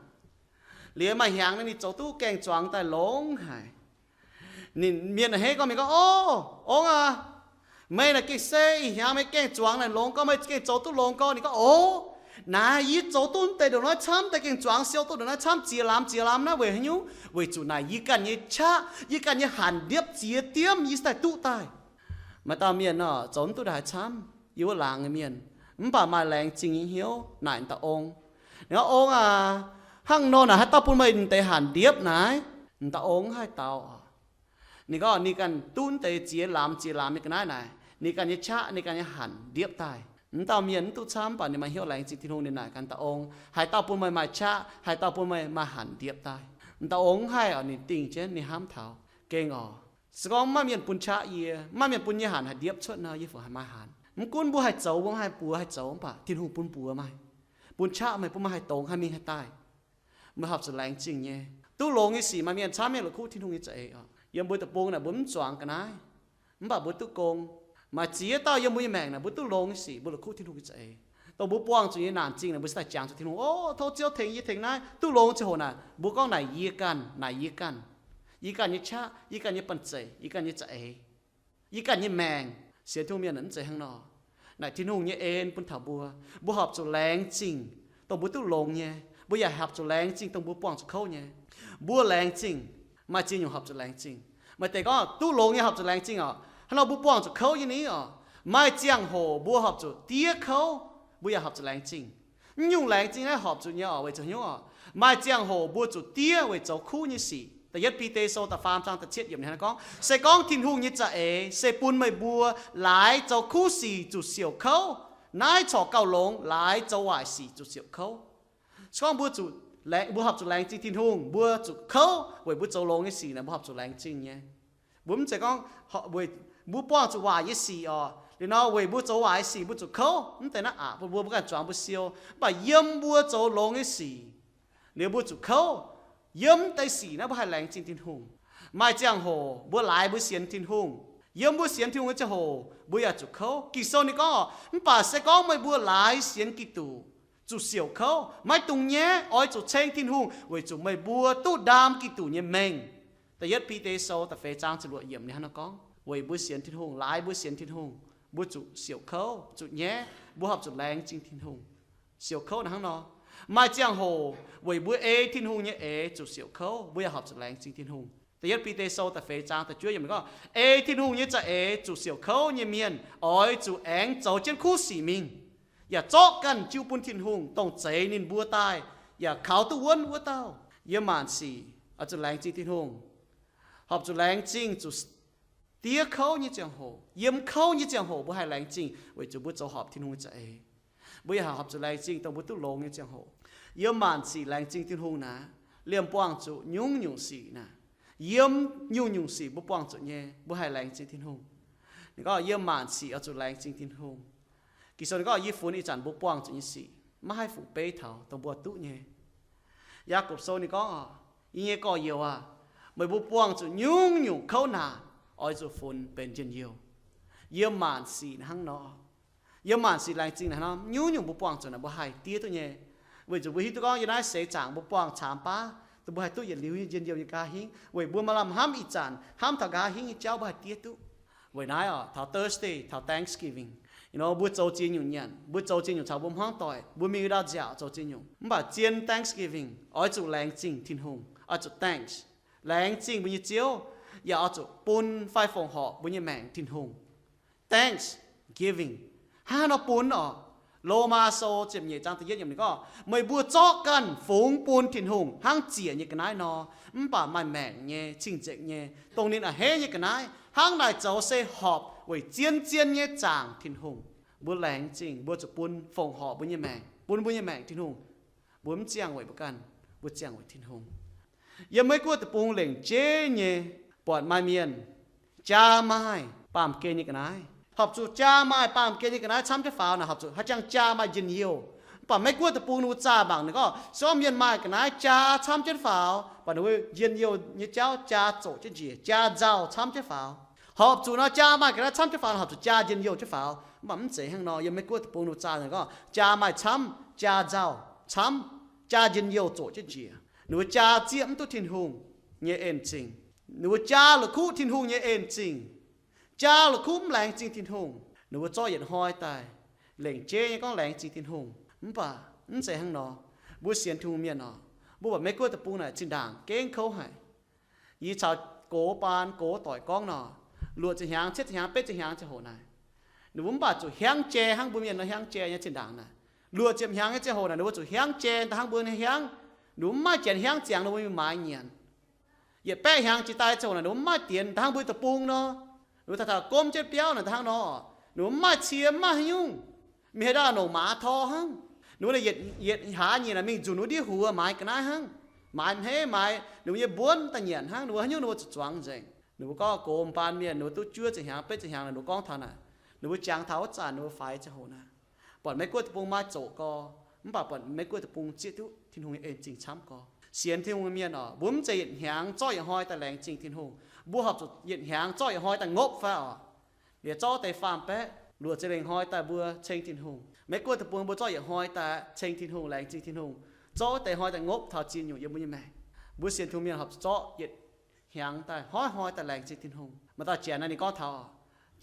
Liuz maaih hnyangx naaiv ninh zoux duqv gaeng-zuangx daaih longx haic. Ninh mienh a'hneiv gorngv mingh gorngv, Ov, ong aac, meih naaic gengh se ih hnyangx meih gaeng-zuangx naaic longx gorx, meih gengh zoux duqv longx gorx. Ninh gorngv, Ov, naaic yie zoux duqv deix ndongc naaiv camv, deix gaeng-zuangx siou duqv ndongc naaiv camv, ziex lamz ziex lamz naaiv weic haaix nyungc? Weic zuqc naaic yie ganh nyei qaqv, yie ganh nyei hanc ndiepv ziex diemv yie se daaih duqv daaih. Maaih dauh mienh nor zoux mv duqv ndongc haaix camv, yiem wuov laangz nyei mienh, mv baac maaih laengz zingh nyei hnyouv naaic dauh ong. Ninh gorngv, Ong aac, Hnangv nor naaic haaix dauh bun meih deix hanc ndiepv naaic? M'dauh ong haih daux oc. Ninh gorngv ninh ganh duqv deix ziex lamz ziex lamz nyei ga'naaiv naaic, ninh ganh nyei qaqv, ninh ganh nyei hanc ndiepv daaih. M'dauh mienh mv duqv camv, mv baac ninh maaih hnyouv laengz zingh Tin-Hungh. Ninh naaic ganh, M'dauh ong, haaix dauh bun meih maaih qaqv, haaix dauh bun meih maaih hanc ndiepv daaih? M'dauh ong haih oc, ninh dingh jienv, ninh hnamv taux, Gengh oc, se gorngv maiv maaih mienh bun qaqv yie, maiv maaih mienh bun yie nyei hanc haih ndiepv cuotv nor, yie fungc haih maaih hanc. Mv gunv mbuo haih zoux, mbuo haih buoz haih zoux, mv baac Tin-Hungh bun buoz maaih, bun qaqv maaih, bun maaih haih dongz haih mingh haih daaih. Meih horpc zuqc laengz zingh nyei. Duqv longx nyei sic maaih mienh camv mienh la'kuqv Tin-Hungh nyei za'eix oc. Yiem mbuo deic-bung naaic mbuo mv zuangx ga'naaiv, mv baac mbuo duqv gong. Maaih ziex dauh yiem mbuo nyei maengc naaic mbuo duqv longx nyei sic mbuo la'kuqv Tin-Hungh nyei za'eix. Dongh mbuo buangh zuqc nyei naanc zingh naaic mbuo cingx daaih jangx zuqc Tin-Hungh, O, tov Ziouv tengx yie tengx naaiv duqv longx ziangh hoc naaic, mbuo gorngv naaic yie ganh, naaic yie ganh, yie ganh nyei qaqv, yie ganh nyei banh zeic, yie ganh nyei za'eix, yie ganh nyei maengc. Sienx Tin-Hungh mienh mv zeiz hnangv nor. Naaic Tin-Hungh nyei en bun taux mbuo, mbuo horpc zuqc laengz zingh dongh mbuo duqv longx nyei. Mbuo yaac horpc zuqc laengz zingh dongh mbuo buangh zuqc kouv nyei. Mbuo laengz zingh, maaih ziex nyungc horpc zuqc laengz zingh. Maaih deix gorngv duqv longx nyei horpc zuqc laengz zingh oc. Hnangv nor mbuo buangh zuqc kouv nyei ni oc, maaih ziangh hoc mbuo horpc zuqc diev kouv, mbuo yaac horpc zuqc laengz zingh. Mv nyungc laengz zingh naaiv horpc zuqc nyei oc, weic zuqc hnyouv oc, maaih ziangh hoc mbuo zuqc diev weic zoux kuv nyei sic. Da'yietv Bide Sou da'faam zaang da'cietv yiemc hnangv gorngv, Se gorngv Tin-Hungh nyei za'eix se bun meih mbuo laaix zoux kuv sic zuqc siouc kouv, naaiv corc gauh longx laaix zoux waaic sic zuqc siouc kouv. Se gorngv mbuo zuqc, mbuo horpc zuqc laengz zingh Tin-Hungh, mbuo zuqc kouv weic mbuo zoux longx nyei sic naaic, mbuo horpc zuqc laengz zingh nyei. Mbuo mv zeiz gorngv mbuo buangh zuqc waaic nyei sic oc, liuz nor weic mbuo zoux waaic sic mbuo zuqc kouv, mv deix naaiv aqc bun mbuo, mbuo ganh zuangx mbuo siou. Mv baac yiem mbuo zoux longx nyei sic, liuz mbuo zuqc kouv, yiem deix sic naaiv mbuo haih laengz zingh Tin-Hungh. Maaih ziangh hoc mbuo laaix mbuo sienx Tin-Hungh, yiem mbuo sienx Tin-Hungh nyei ziangh hoc mbuo yaac zuqc kouv. Ging-Sou ninh gorngv, Mv baac se gorngv meih mbuo laaix sienx Giduc, zuqc siouc kouv, maiv dungx nyaiv, oix zuqc ceng Tin-Hungh, weic zuqc meih mbuo duqv ndaam Giduc nyei mengh. Da'yietv Bide Sou da'feix zaang ziepc luoqc yiemc ninh hnangv naaiv gorngv, weic mbuo sienx Tin-Hungh, laaix mbuo sienx Tin-Hungh, mbuo zuqc siouc kouv, zuqc nyaiv, mbuo horpc zuqc laengz zingh Tin-Hungh. Siouc kouv naaiv hnangv nor. Maaih ziangh hoc weic mbuo ei Tin-Hungh nyei eix zuqc siouc kouv, mbuo yaac horpc zuqc laengz zingh Tin-Hungh. Da'yietv Bide Sou da'feix zaang da'juov yiemc ninh gorngv, Ei Tin-Hungh nyei za'eix zuqc siouc kouv nyei mienh oix zuqc aengx zoux jienv kuv sic mingh, yaac zorqv ganh jiu bun Tin-Hungh, dongh zeix ninh mbuo daaih yaac kaux duqv wuonv wuov dauh. Yiem maanc sic oix zuqc laengz zingh Tin-Hungh, horpc zuqc laengz zingh zuqc diev kouv nyei ziangh hoc, yiem kouv nyei ziangh hoc mbuo haih laengz zingh weic zuqc mbuo zoux horpc Tin-Hungh nyei za'eix. Mbuo yaac horpc zuqc laengz zingh dongh mbuo duqv longx nyei ziangh hoc. Yiem maanc sic laengz zingh Tin-Hungh naaic, liemh buangh zuqc nyungc-nyungc sic naaic, yiem nyungc-nyungc sic mbuo buangh zuqc nyei, mbuo haih laengz zingh Tin-Hungh. Ninh gorngv yiem maanc sic oix zuqc laengz zingh Tin-Hungh. Ging-Sou ninh gorngv, Yie funx ih zanc mbuo buangh zuqc nyei sic maiv haih fuqv beiv taux dongh mbuo duqv nyei. Yaagorpc Sou ninh gorngv, Yie nyei gorx-youz aah, meih mbuo buangh zuqc nyungc-nyungc kouv naanc oix zuqc funx benx njien-youh. Yiem maanc sic hnangv nor. Yiem maanc sic laengz zingh naaic hnangv nor, nyungc-nyungc mbuo buangh zuqc naaic mbuo haih diev duqv nyei. Weic zuqc mbuo hiuv duqv gorngv yiem naaiv seix zaangc mbuo buangh caamx baav, dongh mbuo haih duqv yietc liuz nyei njien-youh nyei nqa'haav hingv, weic mbuo maaih lamh hnamv ih zanc, hnamv taux nqa'haav hingv nyei jauv mbuo haih diev duqv. Weic naaiv oc, taux Thursday, taux Thanksgiving, you know, mbuo zoux ziex nyungc nyanc, mbuo zoux ziex nyungc caux mbuo hmuangv doic, mbuo mingh wuov ndaauv nziaauc zoux ziex nyungc. Mv baac zien Thanksgiving oix zuqc laengz zingh Tin-Hungh, oix zuqc thanks, laengz zingh mbuo nyei Ziouv, yaac oix zuqc bun fai fongc horc mbuo nyei maengc Tin-Hungh. Thanksgiving. Hnangv haaix nor bun oc? Lomaa Sou ziepc nyeic zaang da'yietv yiemc ninh gorngv, Meih mbuo zorqv ganh fungx bun Tin-Hungh hnangv ziec nyei ga'naaiv nor, mv baac maaih maengc nyei, cing-nzengc nyei, dongh ninh a'hneiv nyei ga'naaiv. Hnangv naaic zoux se horpc weic zien-zien nyei zaangc Tin-Hungh. Mbuo laengz zingh, mbuo zuqc bun fongc horc mbuo nyei maengc, bun mbuo nyei maengc Tin-Hungh. Mbuo mv ziangh weic mbuo ganh, mbuo ziangh weic Tin-Hungh. Yiem Meiv Guoqv deic-bung lengc jeiv nyei, buatc maaih mienh jaa maaih baamh gen nyei ga'naaiv. Horpc zuqc jaa maaih baamh gen nyei ga'naaiv camv jienv faaux naaic, horpc zuqc haaix jangx jaa maaih njien-youh. Mv baac Meiv Guoqv deic-bung ninh mbuo zaah mangc ninh gorngv, se gorngv mienh maaih ga'naaiv jaa camv jienv faaux, mv baac ninh mbuo njien-youh nyei jauv jaa zoqc jienv njiec, jaa nzauh camv jienv faaux. Horpc zuqc nor jaa maaih ga'naaiv camv jienv faaux, horpc zuqc jaa njien-youh jienv faaux. Mv baac mv zeiz hnangv nor. Yiem Meiv Guoqv deic-bung ninh mbuo zaah ninh gorngv, jaa maaih camv, jaa nzauh camv, jaa njien-youh zoqc jienv njiec. Ninh mbuo jaa zieqv mv duqv Tin-Hungh nyei en zingh. Ninh mbuo jaa la'kuqv Tin-Hungh nyei en zingh. Jaa la'kuqv mv laengz zingh Tin-Hungh. Ninh mbuo zorqv yietc hnoi daaih lengc jeiv nyei gorngv laengz zingh Tin-Hungh. Mv baac mv zeiz hnangv nor. Mbuo sienx Tin-Hungh mienh oc, mbuo buatc Meiv Guoqv deic-bung naaic zinh ndaangc gengh kouv haic. Yie caux gox baan gox doic gorngv nor, luoqc ziepc hnyangx, cietv ziepc hnyangx, betv ziepc hnyangx ziangh hoc naaic, ninh mbuo mv baac zuqc hiaangv jai hnangv mbuo mienh nor hiaangv jai nyei zinh ndaangc naaic. Luoqc ziepc hnyangx nyei ziangh hoc naaic ninh mbuo zuqc hiaangv jai daaih hnangv mbuo nyei hiaangv. Ninh mbuo mv maaih janx hiuang ziangx ninh mbuo mingh maaiz nyanc. Yietc baeqv hnyangx jiex daaih ziangh hoc naaic ninh mbuo mv maaih dienx da'hnangv mbuo deic-bung nor. Ninh mbuo taux taux gomv jienv biauv naaic da'hnangv nor, ninh mbuo mv maaih cie mv maaih haaix nyungc. Mingh haaix ndau longc maaz tor hnangv. Ninh mbuo yietc, yietc hlaax nyeic naaic mingh nzunc wuov ndiev huox maaiz ga'naaiv hnangv. Maaiz hmeiv maaiz ninh mbuo nyei mbuonv daaih nyanc hnangv. Ninh mbuo haaix nyungc ninh mbuo zuqc zuangx nzengc. Ninh mbuo gorngv gox baan mienh ninh mbuo duqv juov ziepc hnyangx betv ziepc hnyangx naaic ninh mbuo gorngv taux naaic, ninh mbuo jangx taux wuov zanc ninh mbuo faix ziangh hoc naaic, buatc Meiv Guoqv deic-bung maaih zoqc gorx, mv baac buatc Meiv Guoqv deic-bung zieqv duqv Tin-Hungh nyei en zingh camv gorx. Sienx Tin-Hungh nyei mienh oc, mbuo mv zeiz yietc hnyangx zorqv yietc hnoi daaih laengz zingh Tin-Hungh. Mbuo horpc zuqc yietc hnyangx zorqv yietc hnoi daaih ngopv fai oc. Liuz zorqv deix faam-baeqv luoqc za'gengh hnoi daaih mbuo ceng Tin-Hungh. Meiv Guoqv deic-bung mbuo zorqv yietc hnoi daaih ceng Tin-Hungh, laengz zingh Tin-Hungh. Zorqv wuov deix hnoi daaih ngopv taux ziex nyungc yiem mbuo nyei maengc. Mbuo sienx Tin-Hungh mienh horpc zuqc zorqv yietc hnyangx daaih hnoi-hnoi daaih laengz zingh Tin-Hungh. Maaih dauh janx naaic ninh gorngv taux,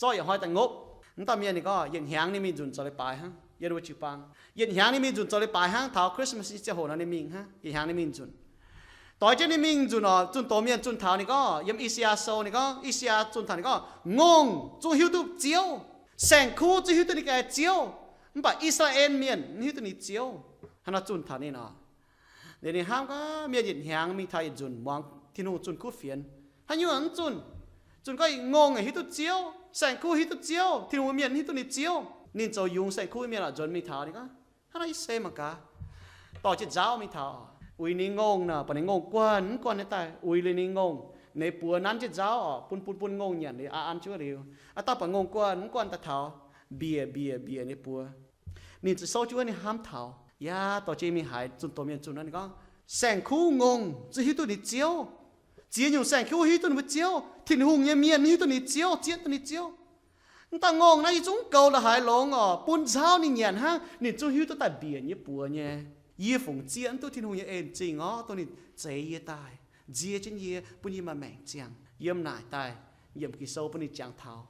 zorqv yietc hnoi daaih ngopv. Mv dauh mienh ninh gorngv yietc hnyangx ninh mingh nzunc zoux leiz-baaix hnangv, yiem wuov jiu-baang. Yietc hnyangx ninh mingh nzunc zoux leiz-baaix hnangv, taux Christmas nyei ziangh hoc nor ninh mingh hnangv, yietc hnyangx ninh mingh nzunc. Doix jienv ninh mingh nzunc oc, zunh doz mienh zunh taux ninh gorngv, yiem I^saa^yaa Sou ninh gorngv, I^saa^yaa zunh taux ninh gorngv, ngongh zungv hiuv duqv Ziouv, saeng-kuv zungv hiuv duqv ninh ganh Ziouv, mv baac I^saa^laa^en Mienh mv hiuv duqv ninh Ziouv. Hnangv nor zunh taux ninh oc. Liuz ninh hnamv gorngv mienh yietc hnyangx mingh taux yietc nzunc muangx Tin-Hungh zunh kuv fienx. Haaix nyungc mv zunh. Zunh gorngv yietc ngongh hiuv duqv Ziouv, saeng-kuv hiuv duqv Ziouv, Tin-Hungh mienh hiuv duqv ninh Ziouv. Ninh zoux yungz saeng-kuv mienh oc, nzuonx mingh taux ninh gorngv, hnangv naaiv yie se mangc gaax, dorh jienv nzauv mingh taux, uix ninh ngongh nor, buatc ninh ngongh guanh mv guanh nyei daaih uix liuz ninh ngongh, ninh buoz nanv jienv nzauv oc, bun bun bun ngongh nyanc liuz aa an jienv liuz, aa dauh buatc ngongh guanh mv guanh daaih taux, mbiec mbiec mbiec ninh buoz. Ninh ziouc souv jienv wuov ninh hnamv taux, yaac dorh jienv mingh haiz zunh doz mienh zunh nor ninh gorngv, saeng-kuv ngongh zungv hiuv duqv ninh Ziouv. Ziex nyungc saeng-kuv hiuv duqv ninh mbuo Ziouv, Tin-Hungh nyei mienh hiuv duqv ninh Ziouv, zieqv duqv ninh Ziouv. Mv dauh ngongh naaiv yie zungv goux la'haaix longx oc, bun nzauv ninh nyanc hnangv, ninh zungv hiuv duqv daaih mbiec nyei buoz nyei. Yie fungc zieqv mv duqv Tin-Hungh nyei en zingh orv, dongh ninh zeix yie daaih, nzie jienv yie, bun yie maaih maengc ziangh. Yiem naaic daaih, yiemc Ging-Sou bun ninh jangx taux,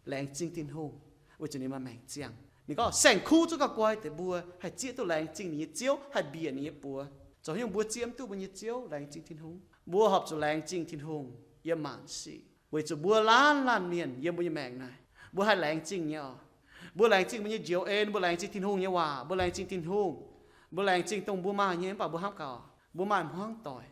laengz zingh Tin-Hungh, weic zuqc ninh maaih maengc ziangh. Ninh gorngv saeng-kuv zungv gauh guai deix mbuo haih zieqv duqv laengz zingh ninh nyei ziouv, haih mbiec ninh nyei buoz. Zoux haaix nyungc mbuo zieqv mv duqv mbuo nyei ziouv, laengz zingh Tin-Hungh? Mbuo horpc zuqc laengz zingh Tin-Hungh yiem maanc sic, weic zuqc mbuo laanh laanh mienh yiem mbuo nyei maengc naaic, mbuo haih laengz zingh nyei oc. Mbuo laengz zingh mbuo nyei njoux en, mbuo laengz zingh Tin-Hungh nyei waac, mbuo laengz zingh Tin-Hungh, mbuo laengz zingh dongh mbuo maaih nyei, mv baac mbuo hnamv gaax, mbuo maaih hmuangv doic,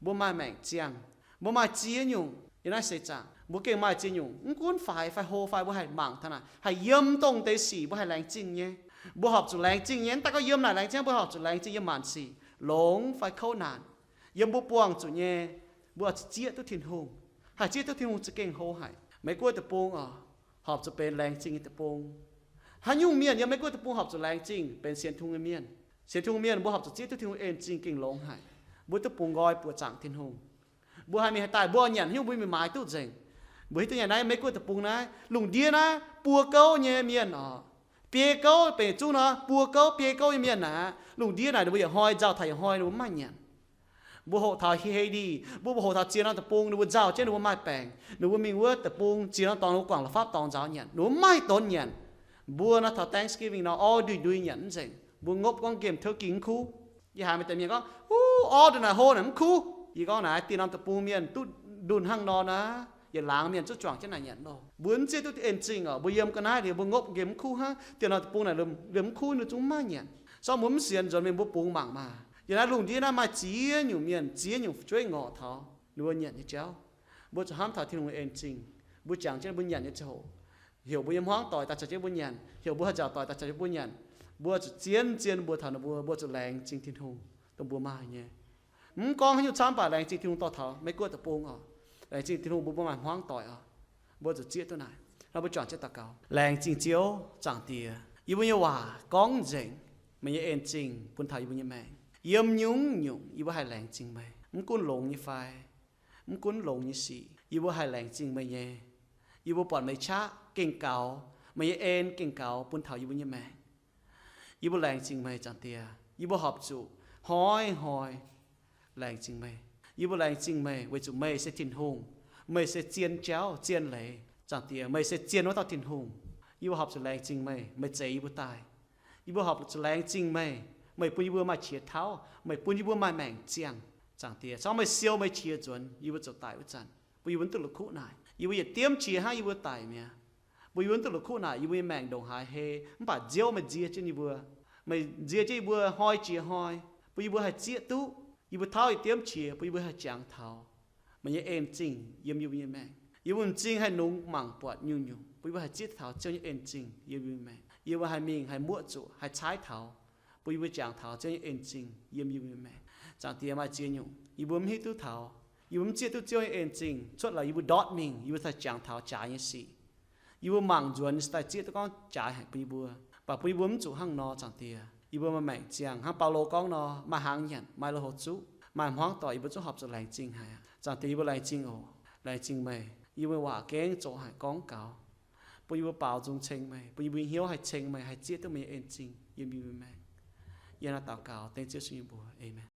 mbuo maaih maengc ziangh, mbuo maaih ziex nyungc. Yiem naaiv seix zaangc mbuo gengh maaih ziex nyungc, mv gunv faix fai hlo fai mbuo haih mangc taux naaic, haih yiem dongh deix sic mbuo haih laengz zingh nyei. Mbuo horpc zuqc laengz zingh nyei, mv daaih gorngv yiem naaic laengz zingh, mbuo horpc zuqc laengz zingh yiem maanc sic, longx fai kouv naanc, yiem mbuo buangh zuqc nyei, mbuo oix zuqc zieqv duqv Tin-Hungh. Haih zieqv duqv Tin-Hungh za'gengh hlo haic. Meiv Guoqv deic-bung oc, horpc zuqc benx laengz zingh nyei deic-bung. Haaix nyungc mienh yiem Meiv Guoqv deic-bung horpc zuqc laengz zingh? Benx sienx Tin-Hungh nyei mienh. Sienx Tin-Hungh mienh mbuo horpc zuqc zieqv duqv Tin-Hungh en zingh gengh longx haic. Mbuo duqv bungx nqoi buoqc zaangc Tin-Hungh. Mbuo haih mingh haih daaih mbuo nyanc haaix nyungc mbuo mingh maaiz duqv nzengc. Mbuo hiuv duqv nyei naaiv Meiv Guoqv deic-bung naaiv lungh ndiev naaiv buo gouv nyei mienh oc, biei gouv benx zungv nor, buo gouv biei gouv nyei mienh naaic, lungh ndiev naaic ninh mbuo yietc hnoi nzauh taux yietc hnoi ninh mbuo mv maaih nyanc. Mbuo hoqc taux Haiti, mbuo hoqc taux ziex norm deic-bung ninh mbuo nzauh jienv ninh mbuo maaih baengc, ninh mbuo mingh wuov deic-bung ziex norm dorngx ninh mbuo guangc la'fapv dorngx nzaaux nyanc, ninh mbuo mv maaih donx nyanc. Mbuo nor taux Thanksgiving nor orv nduih nduih nyanc mv nzengc. Mbuo ngopv gorngv nqemh turkey mv kuv. Yie haiz maaih deix mienh gorngv, Huv, orv nduih naaic hlo naaic mv kuv. Yie gorngv naaic dieh norm deic-bung mienh duqv ndunh hnangv nor naaic, yietc laangz mienh zungv juangc jienv naaic nyanc loh. Mbuo mv zieqv duqv en zingh oc. Mbuo yiem ga'naaiv liuz mbuo ngopv nqemh mv kuv hnangv. Dieh norm deic-bung naaic liemh mv kuv ninh zungv mv maaih nyanc. Sorng mbuo mv sienx nzuonx mingh mbuo bungx mangc maah. Yiem naaiv lungh ndiev naaiv maaih ziex nyungc mienh, ziex nyungc fu'jueiv ngorc taux ninh mbuo nyanc nyei jauv. Mbuo zuqc hnamv taux Tin-Hungh nyei en zingh. Mbuo jangx jienv mbuo nyanc nyei ziangh hoc, heuc mbuo nyei hmuangv doic daaih caux jienv mbuo nyanc, heuc mbuo haaix nziaauc doic daaih caux jienv mbuo nyanc, mbuo zuqc zien zien mbuox taux ninh mbuo, mbuo zuqc laengz zingh Tin-Hungh dongh mbuo maaih nyei. Mv gorngv haaix nyungc camv baac laengz zingh Tin-Hungh dorh taux Meiv Guoqv deic-bung oc. Laengz zingh Tin-Hungh mbuo, mbuo maaih hmuangv doic oc. Mbuo zuqc zieqv duqv naaic. Nor mbuo juangc jienv daux gaux. Laengz zingh Ziouv, Zaangc Diex, yie mbuo nyei waac gorngv nzengc, meih nyei en zingh bun taux yie mbuo nyei maengc. Yiem nyungc-nyungc yie mbuo haih laengz zingh meih, mv gunv longx nyei fai mv gunv longx nyei sic, yie mbuo haih laengz zingh meih nyei. Yie mbuo buatc meih qaqv gengh gaux, meih nyei en gengh gaux bun taux yie mbuo nyei maengc. Yie mbuo laengz zingh meih, Zaangc Diex. Yie mbuo horpc zuqc hnoi-hnoi laengz zingh meih. Yie mbuo laengz zingh meih weic zuqc meih se Tin-Hungh. Meih se zien jauv, zien leiz. Zaangc Diex, meih se zien wuov dauh Tin-Hungh. Yie mbuo horpc zuqc laengz zingh meih, meih zeix yie mbuo daaih. Yie mbuo horpc zuqc laengz zingh meih. Meih bun yie mbuo maaih qiex tauv, meih bun yie mbuo maaih maengc ziangh. Zaangc Diex, cangv meih siou meih qiex nzuonx yie mbuo ziouc daic wuov zanc, bun yie mbuo mv duqv la'kuqv naaic. Yie mbuo yietc diemv qiex hnangv yie mbuo daic mi'aqv. Bun yie mbuo mv duqv la'kuqv naaic, yie mbuo nyei maengc ndongc haaix hei, mv baac Ziouv meih nzie jienv yie mbuo. Meih nzie jienv yie mbuo hnoi jiex hnoi, bun yie mbuo haih zieqv duqv Yie mbuo tauv i diemv qiex bun yie mbuo haih jangx taux meih nyei en zingh yiem yie mbuo nyei maengc. Yie mbuo m'zing haih nungx mangc buatc nyungc-nyungc, bun yie mbuo haih zieqv taux Ziouv nyei en zingh yiem yie mbuo maengc. Yie mbuo haih mingh haih muoqv zuqc haih caaiv taux, bun yie mbuo jangx taux Ziouv nyei en zingh yiem yie mbuo nyei maengc. Zaangc Diex, maaih ziex nyungc yie mbuo mv hiuv duqv taux, yie mbuo mv zieqv duqv Ziouv nyei en zingh cuotv laaix yie mbuo ndortv mingh, yie mbuo daaih jangx taux jaaix nyei sic. Yie mbuo mangc nzuonx daaih zieqv duqv gorngv jaaix haic bun yie mbuo, baac bun yie mbuo mv zuqc hnangv nor. Zaangc Diex, yie mbuo maaih maengc ziangh hnangv Baulo gorngv nor, maaih hnaangx nyanc, maaih lui-houx zuqv, maaih hmuangv doic, yie mbuo zungv horpc zuqc laengz zingh haic. Zaangc Diex, yie mbuo laengz zingh oc. Laengz zingh meih, yie mbuo waac gengh zoqc haic gorngv gaux, bun yie mbuo baaux nzung ceng meih, bun yie mbuo hnyouv haih ceng meih, haih zieqv duqv meih nyei en zingh yiem yie mbuo maengc. Yie naaiv daux gaux dengv Ziouv Yesu nyei mbuox. Aamen.